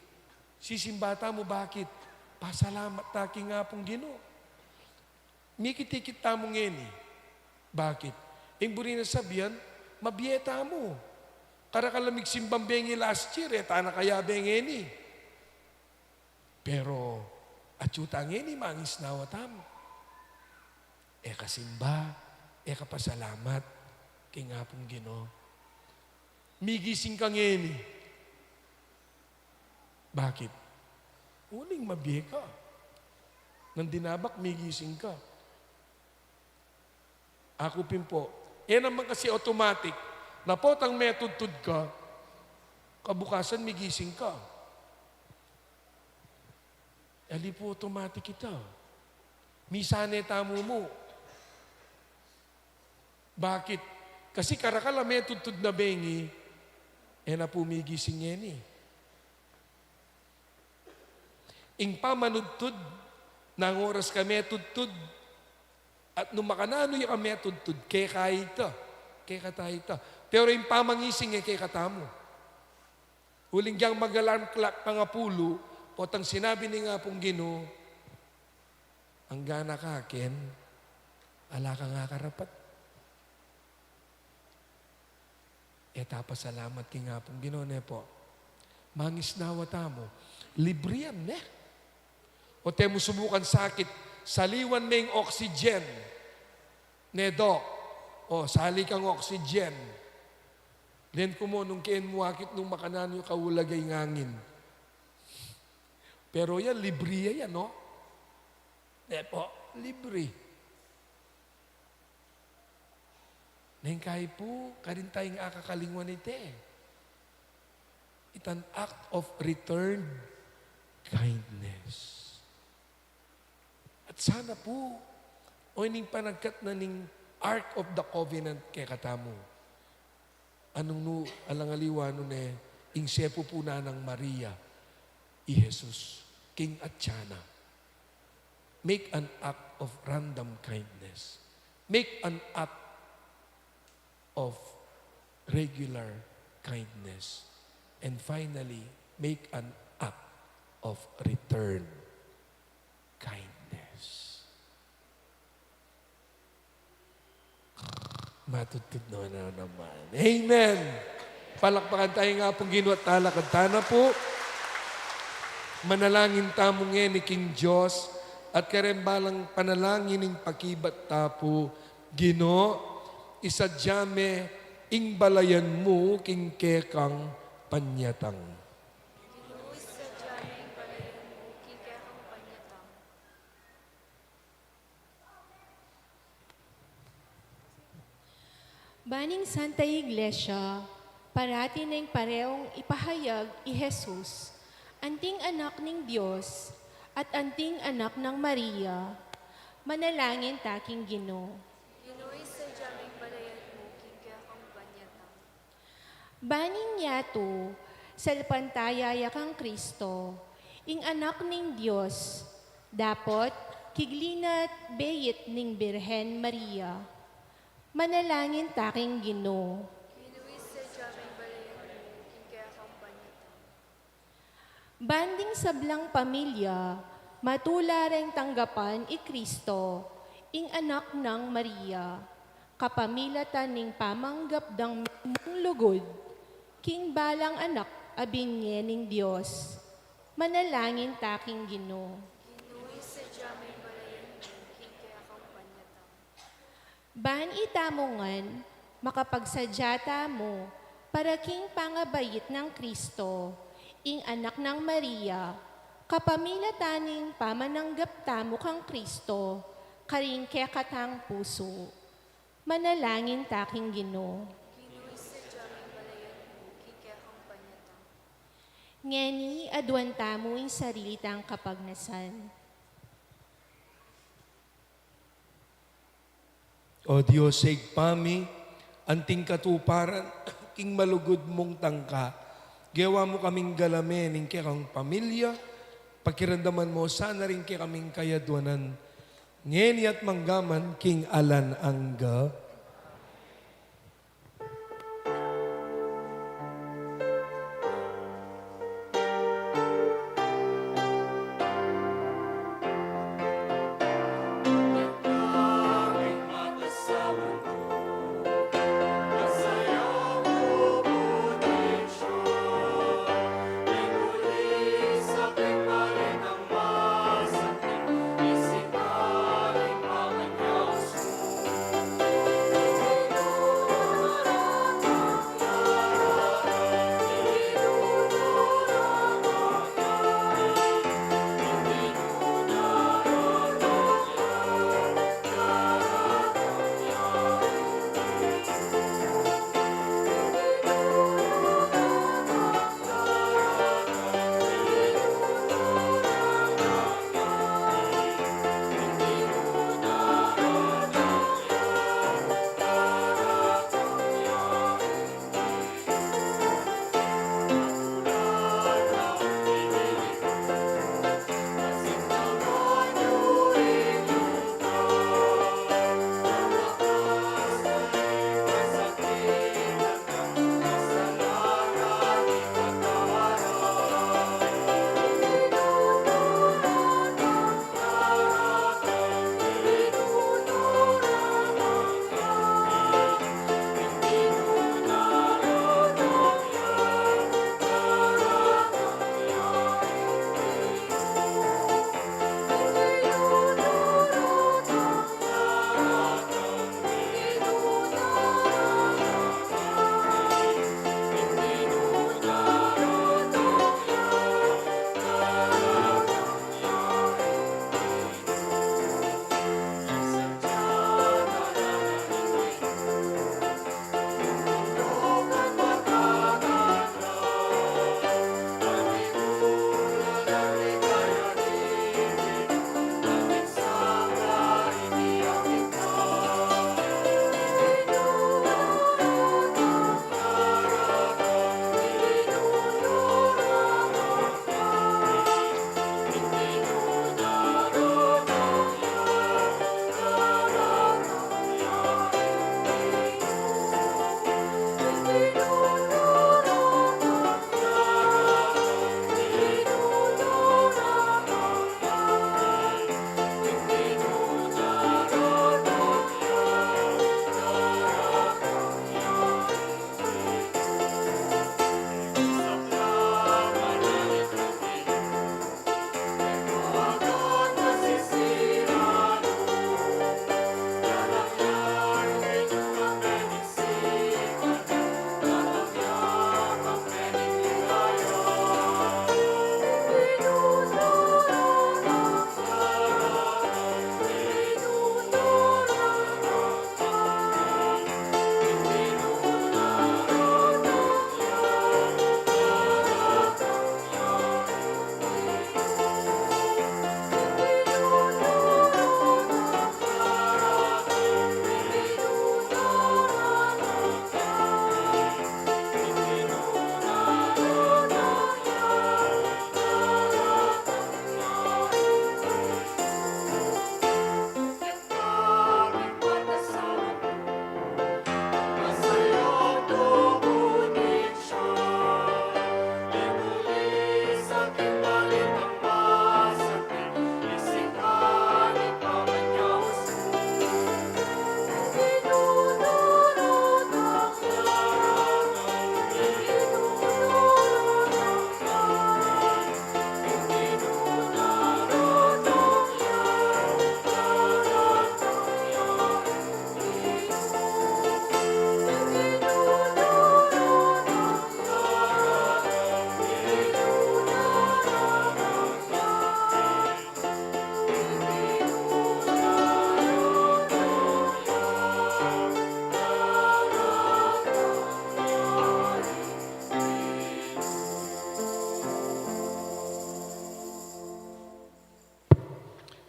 sisimba tamu, bakit? Pasalamat ta king Apung Ginu. Mikit-ikit tamu ngeni. Bakit? Ing buri nang sabian, mabie tamu. Karakal lang migsimbang bengi last year, e ta na kayabe ngeni. Pero atyu ta ngeni, mangisnawa tamu. E ka simba, e ka pasalamat king Apung Ginu. Migising ka ngeni. Bakit? Uling mabie ka. Nung dinabak, migising ka. Aku pin po, e naman kasi automatic na potang metudtud ka, kabukasan migising ka. Ali pu, automatic ita. Misane tamu mu. Bakit? Kasi karakal a metudtud na bengi, e na pu migising ngeni. Ing pamanudtud, nung oras ka metudtud, at nung makananu ya ka metudtud, keka ita, keka ta ita. Pero ing pamangising e keka tamu. Uling yang mag-alarm clock ka nga pulu, potang sinabi ning Apung Ginu, anggana ka ken, ala kang akarapat. E ta pasalamat king Apung Ginu, ne po? Mangisnawa tamu. Libre yan, ne? O te mu subukan sakit, saliwan me ing oxygen. Ne, Doc? O, sali kang oxygen. Len ku mu, nung keng mu akit, nung makananu ka, ulag ya ing angin. Pero yan, libre ya yan, no? Ne po? Libre. Neng kai pu, karin tayang akakalingwan ite. It's an act of returned kindness. At sana pu, o ining panagkat na ning Ark of the Covenant kekatamu. Nung nu, alang aliwa nu ne, ing sepu pu nang Maria, i Jesus, king atsa na. Make an act of random kindness. Make an act of regular kindness. And finally, make an act of return kindness. Matudtud na naman. Amen. Palakpakan tamu ing Apung Ginu at talakad ta na pu. Manalangin tamu ngeni king Dios at kareng balang panalangin ing pakibat ta pu, Ginu, isadya me ing balayan mu king kekang panyatang. Ginu, isadya me ing balayan mu king kekang panyatang. Ban ing Santa Iglesia, parati neng pareung ipahayag i Jesus, anting Anak ning Dios, at anting Anak nang Maria, manalangin ta king Ginu. Ginu, isadya me ing balayan mu king kekang panyatang. Ban ing yatu, salpantaya ya kang Kristo, ing Anak ning Dios, dapot, kigli na at beit ning Birhen Maria. Manalangin ta king Ginu. Ginu, isadya me ing balayan mu king kekang panyatang. Ban ding sablang pamilya, matula reng tanggapan i Kristo, ing Anak nang Maria, kapamilatan ning pamanggap dang mung lugud, king balang anak a binye ning Dios. Manalangin ta king Ginu. Ginu, isadya me ing balayan mu king kekang panyatang. Ban itamu ngan, makapagsadya tamu, para king pangabait nang Kristo, ing Anak nang Maria, kapamilatan ning pamananggap tamu kang Kristo, karing kekatang pusu. Manalangin ta king Ginu. Ginu, isadya me ing balayan mu king kekang panyatang. Ngeni, aduan tamu ing sarili tang kapagnasan. O Dios, Ibpa mi, anting katuparan king malugud mung tangka, gewa mu kaming galame ning kekang pamilya, pakiramdaman mu sana ring kekaming kayaduanan, ngeni at manggaman king alang angga.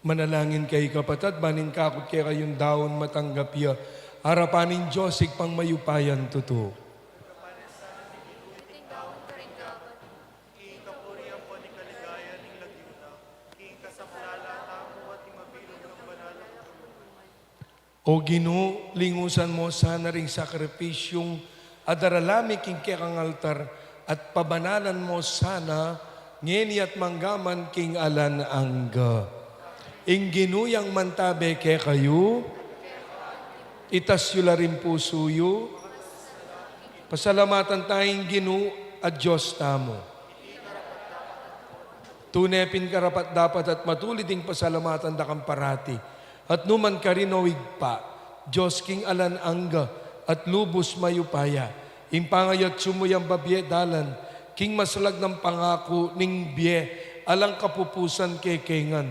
Manalangin kayu, kapatad, ban ing kakut kekayung daun matanggap ya arapan ning Dios Ibpang mayupayang tutu. O Ginu, lingusan mu sana ring sakripisyung adara mi king kekang altar, at pabanalan mu sana ngeni at mangga man king alang angga. Ing Ginu yang mantabe kekayu, itas yu la ring pusu yu. Pasalamatan taya ing Ginu a Dios tamu. Tune pin karapat-dapat at matulid ing pasalamatan da kang parati at nu man karin, o Ibpa, Dios king alang angga at lubus mayupaya. Ing pangayatsu mu yang babie dalan king maslag nang pangaku ning bie alang kapupusan kekami ngan.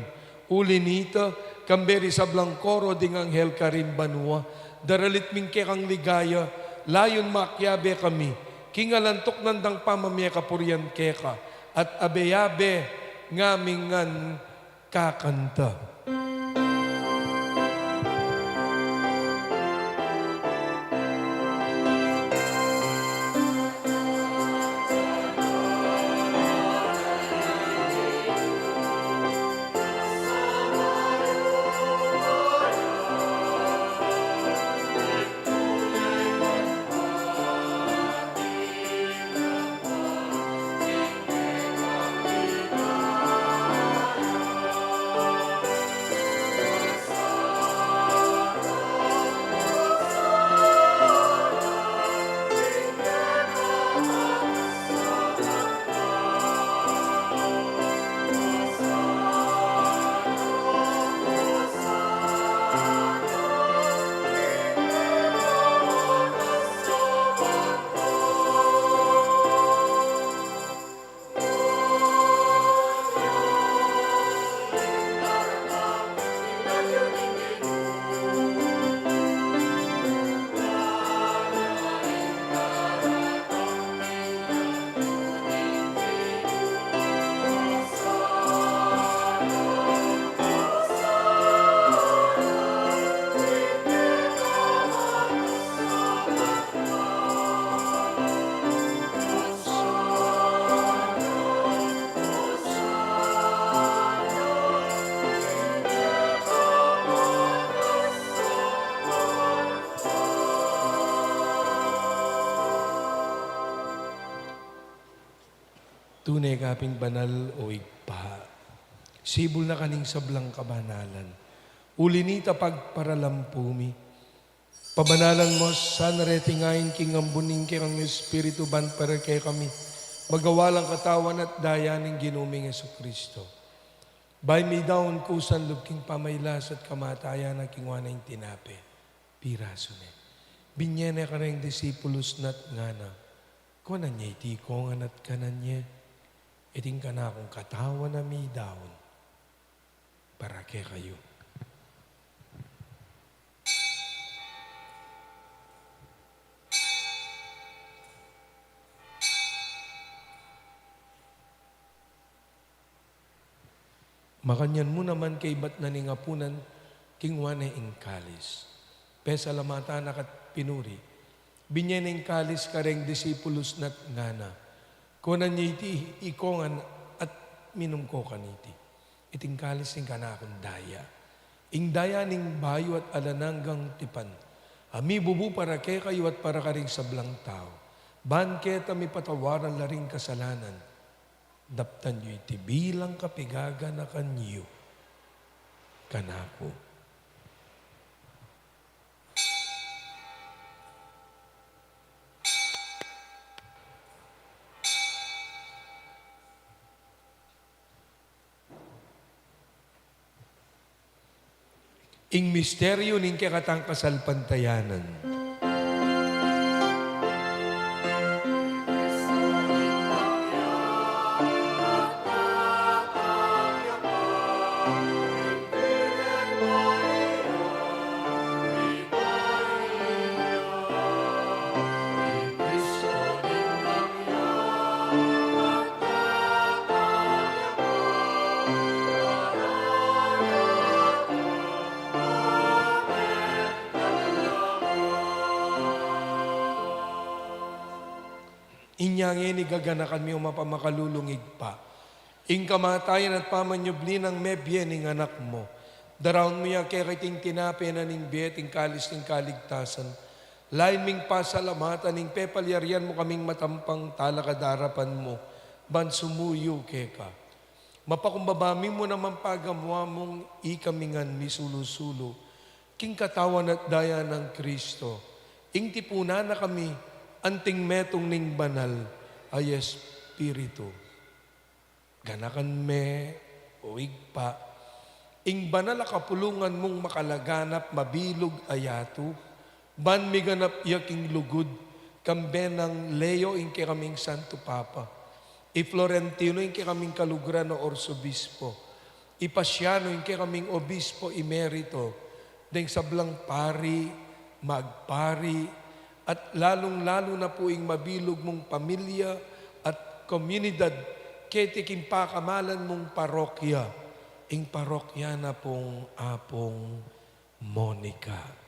Uli nita, kambe ring sablang koro ding anghel karin banua, daralit mi ing kekang ligaya, layun makiabe kami king alang tuknang dang pamamie kapurian keka, at abe-abe ngan mi ngan kakanta. Tune ka pin banal, o Ibpa, sibul na ka ning sablang kabanalan. Uli nita, pagparalampu mi, pabanalan mu sana reting ain king ambun ning kekang Espiritu, ban para kekami magawa lang katawan at daya ning Ginu ming Jesucristo. Bayu mi daun kusan lub king pamailas at kamatayan na, kinua ne ing tinape, pirasu ne, binye ne kareng disipulus na at ngana: Kuanan ye iti ikongan at kanan ye, iti ing kanakung katawan a midaun para kekayu. Makanyan mu naman kaibat na ning apunan, kinua ne ing kalis, pesalamatan na ka at pinuri, binye ne ing kalis kareng disipulus na at ngana: Kuanan ye iti ikongan at minum ko kaniti, iti ing kalis ning kanakung daya, ing daya ning bayu at alang anggang tipan, a mibubu para kekayu at para karing sablang tau, ban keta mipatawaran la ring kasalanan. Daptan yu iti bilang kapigaganakan yu kanaku. Ing misteryu ning kekatang kasalpantayanan. Inya ngeni gaganakan mi, O mapamakalulung Ibpa, ing kamatayan at pamanyubli nang mebie ning Anak mu. Daraun mu ya keka iting tinape na ning bie at ing kalis ning kaligtasan. Lain ming pasalamatan ing pepalyarian mu kaming matampang talakad king arapan mu ban sumuyu keka. Mapakumbaba mi mu naman pagamuan mung ikami ngan misulu-sulu king katawan at daya nang Kristo. Ing tipunan na kami anting metung ning banal a Espiritu. Ganakan me, O Ibpa, ing banal a kapulungan mung makalaganap, mabilug a yatu, ban miganap ya king lugud, kambe nang Leo ing kekaming Santo Papa, i Florentino ing kekaming kaluguran a Arsobispo, i Pasiano ing kekaming Obispo Emerito, deng sablang pari, magpari, at lalung-lalu na pu ing mabilug mung pamilya at komunidad keti king pakamalan mung parokya, ing parokya na pung Apung Monica.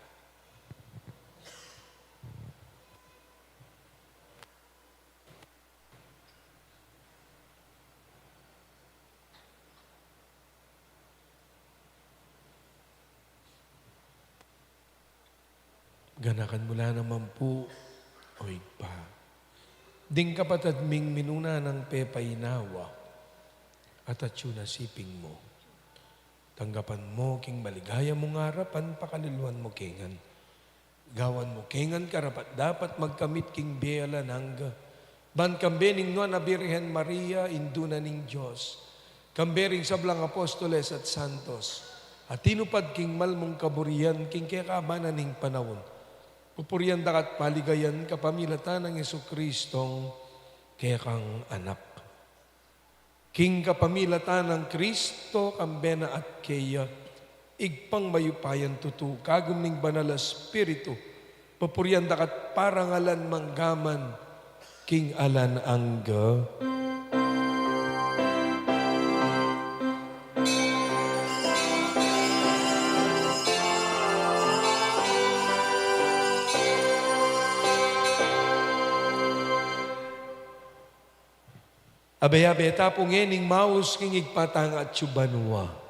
Ganakan mu la naman pu, O Ibpa, ding kapatad ming minuna nang pepainawa at atyu na siping mu. Tanggapan mu king maligaya mung arapan, pakaluluan mu ke ngan. Gawan mu ke ngan karapat-dapat magkamit king bie alang angga, ban kambe ning Nuan a Birhen Maria, Indu na ning Dios, kambe ring sablang apostoles at santos a tinupad king mal mung kaburian king kekaban na ning panaun, pupurian da ka at paligayan kapamilatan nang Jesucristong kekang Anak. King kapamilatan nang Kristo, kambe na at keya, Ibpang mayupayang tutu, kagum ning Banal a Espiritu, pupurian da ka at parangalan mangga man king alang angga. Abe-abe ta pu ngening maus king Ibpa tang atsu banua.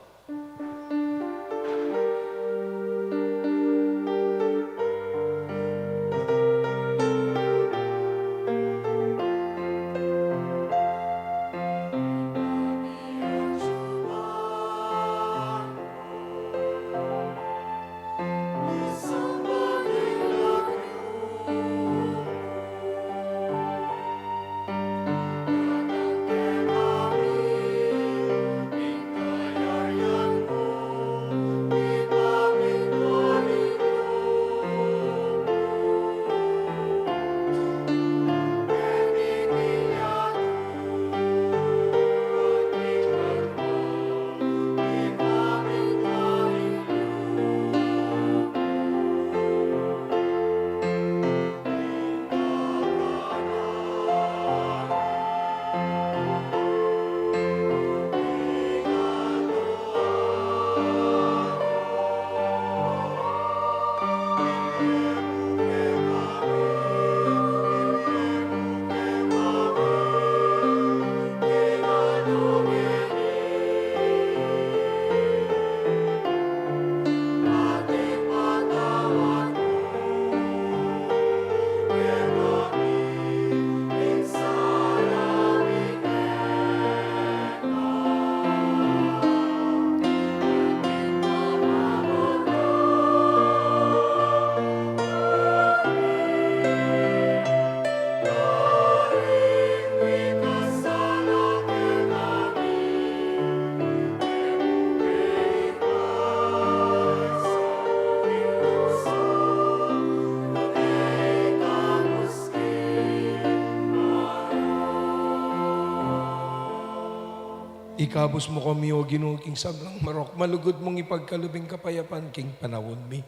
Ikabus mu kami, O Ginu, king sablang marok, malugud mung ipagkalub ing kapayapan king panaun mi.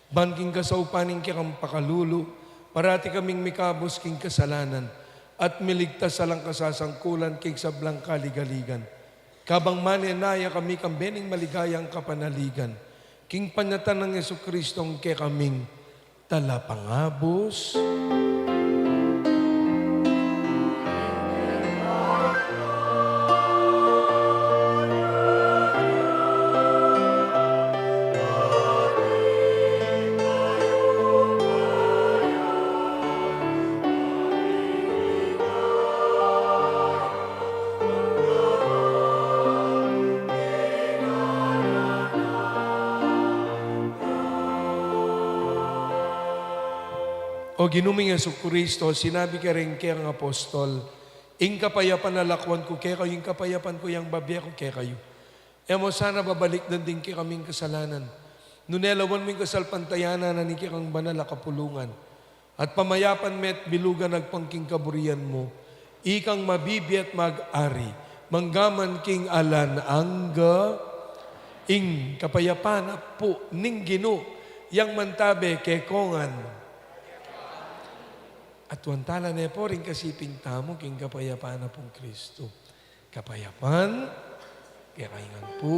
Ban king kasaupan ning kekang pakalulu, parati kaming mikabus king kasalanan, at miligtas alang kasasangkulan king sablang kaligaligan. Kabang manenaya kami kambe ning maligayang kapanaligan, king panyatang nang Jesucristong kekaming Talapangabus. O Ginu ming Jesucristo, sinabi mu karing kekang apostol, "Ing kapayapan lakwan ku kekayu, ing kapayapan ku yang bibie ku kekayu." E mu sana babalikdan ding kekaming kasalanan, nune lawan mu ing kasalpantayanan na ning kekang banal a kapulungan, at pamayapan me at bilugan agpang king kaburian mu, ikang mabibie at mag-ari, mangga man king alang angga. Ing kapayapan pu ning Ginu, yang mantabe kekongan. At tuan tala ne pu ring kasiping tamu king kapayapan a pung Kristu. Kapayapan kekayu ngan pu.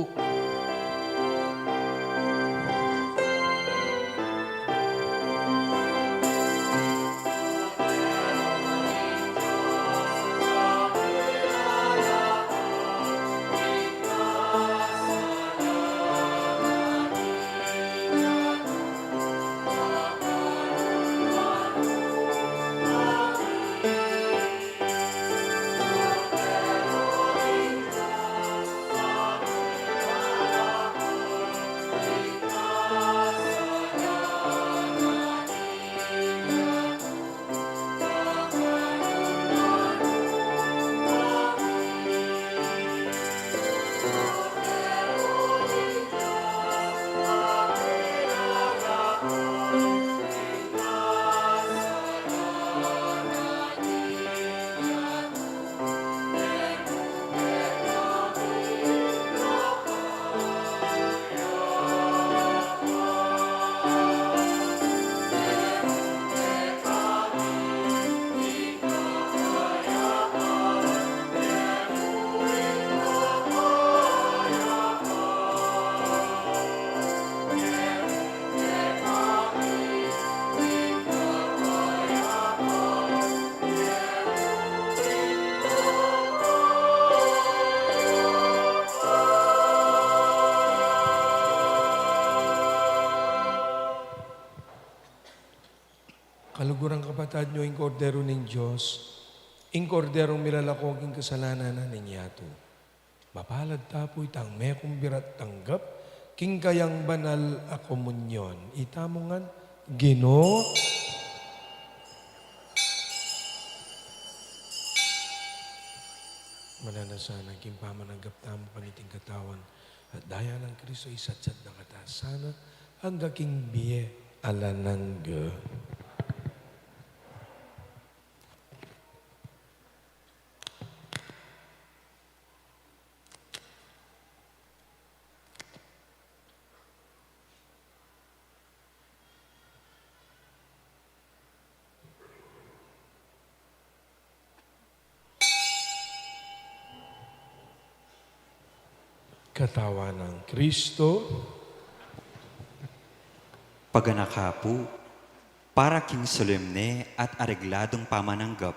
Kaluguran, kapatad, nyo ing Kordero ning Dios, ing Korderong milalako king kasalanan na ning yatu. Mapalad ta pu itang mekumbira at tanggap king kayang banal a komunyon. Itamu ngan, Ginu. Mananu sana king pamananggap tamu kaniting katawan at daya nang Kristo, isatsat na kata sana angga king bie alang angga. Katawan nang Kristo. Paganaka pu, para king solemne at aregladong pamananggap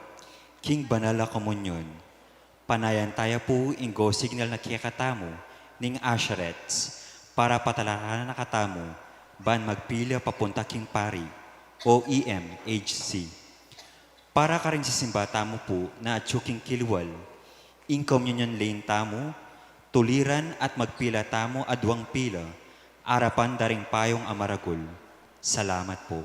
king banal a komunyon, panayan taya pu ing go signal na kekatamu ning usherettes para patalakaran na katamu ban magpila papunta king pari o E M H C. Para karing sisimba tamu pu na atyu king kiliwal, ing communion lane tamu, tuliran at magpila tamu aduang pila, arapan da ring payung a maragul. Salamat pu.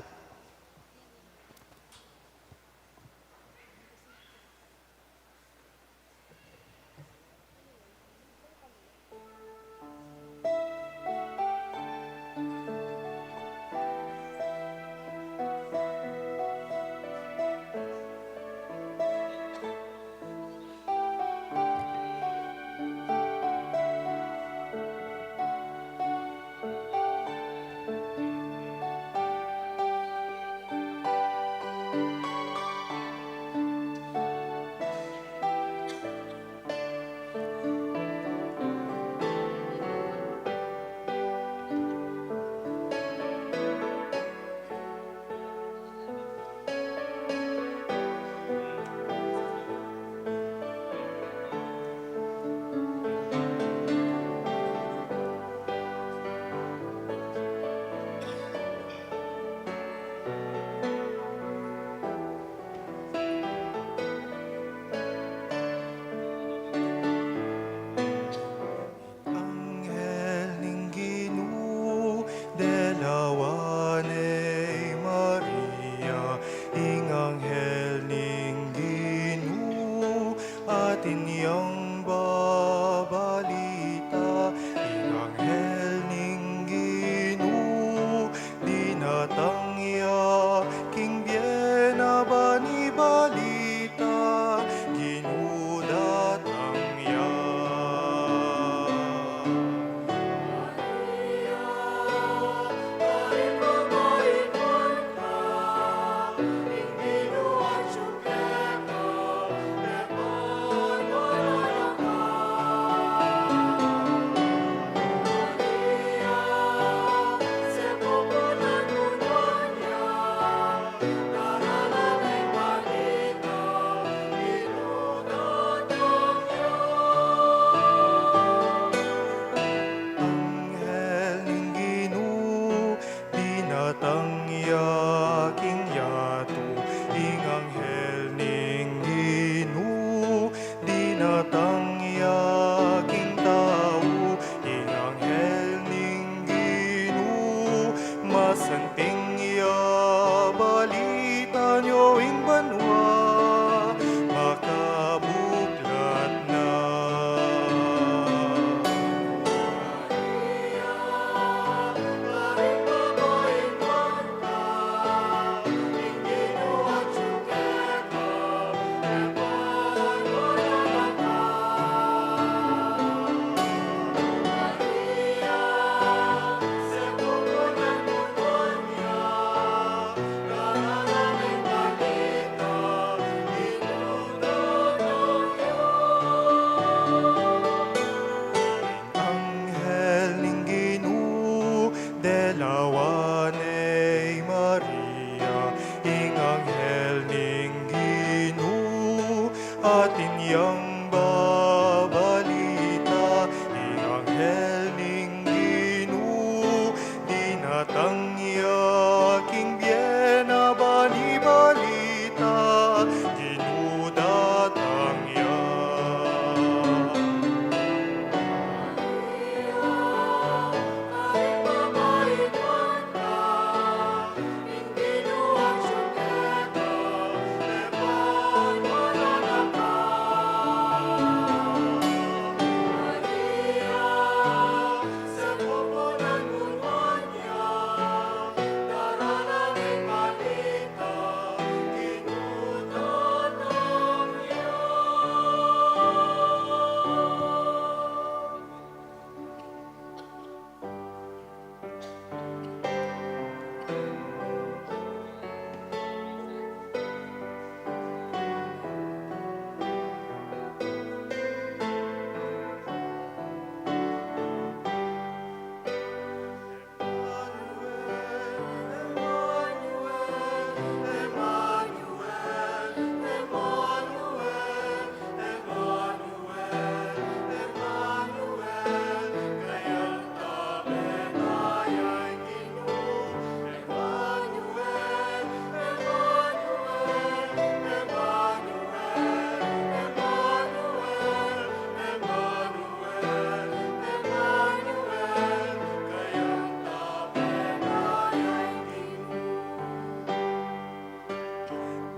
ya king yatu, ing anghel ning Ginu, dinatang ya king tau, ing anghel ning Ginu, masanting ya balita nyo ing banua, makabuklat na. Anghel ning Ginu, delawan ne i Maria, ing anghel ning Ginu, atin yang babalita, ing anghel ning Ginu, dinatang ya king bie na bani balita, Ginu datang ya.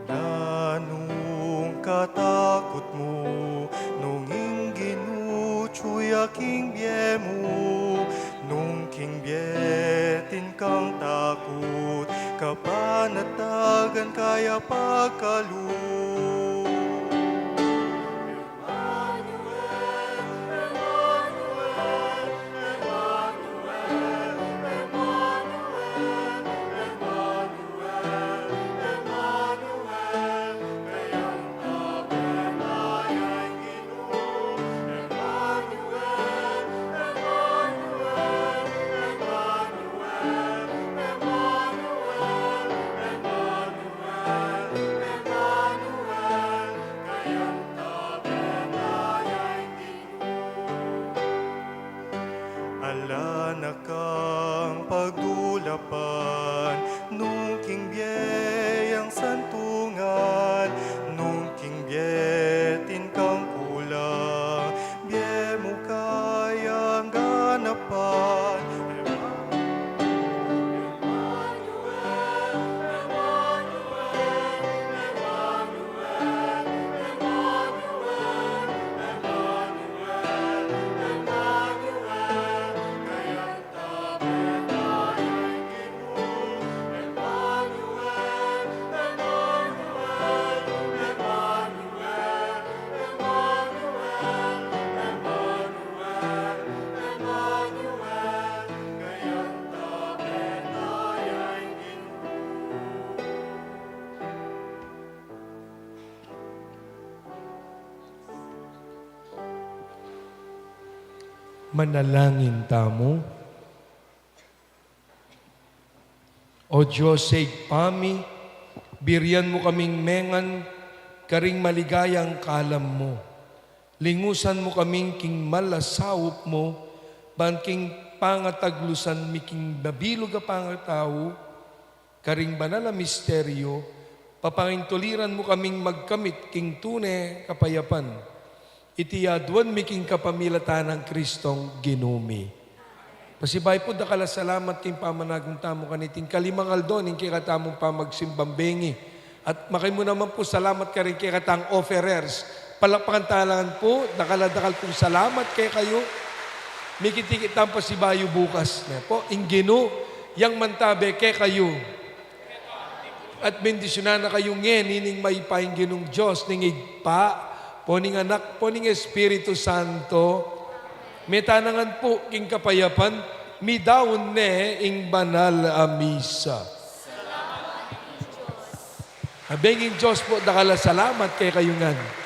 Nanung katakut mu, nung ing Ginu atyu ya king bie mu, nung king bie atin kang takut, kapanatagan ka ya pagkalub. Ala na kang pagdulapan, nung king bie yang santungan, nung king bie atin kang kulang, bie mu kayang ganapan. Manalangin tamu. O Dios, Ibpa mi, birian mu kaming mengan karing maligayang kalam mu. Lingusan mu kaming king malasaup mu, ban king pangataglusan mi king mabilug a pangatau, Karing banal a misteryu, papangintuliran mu kaming magkamit king tune kapayapan. Iti aduan mi king kapamilatan nang Kristong Ginu mi. Pasibayu pu, dakal a salamat king pamanagum tamu kaniting kalimang aldo ning kekatamung pamagsimbang bengi. At makanyan mu naman pu, salamat karing kekatang offerers. Palakpakan tala ngan pu, dakal a dakal pung salamat kekayu. Mikitikit tang pasibayu bukas, ne pu. Ing Ginu yang mantabe kekayu. At bendisyunan na kayu ngeni ning mayupayang Ginung Dios, ning Ibpa, pu ning Anak, pu ning Espiritu Santo. Mete na ngan pu king kapayapan, midaun ne ing banal a misa. Abeng ing Dios pu, dakal a salamat kekayu ngan.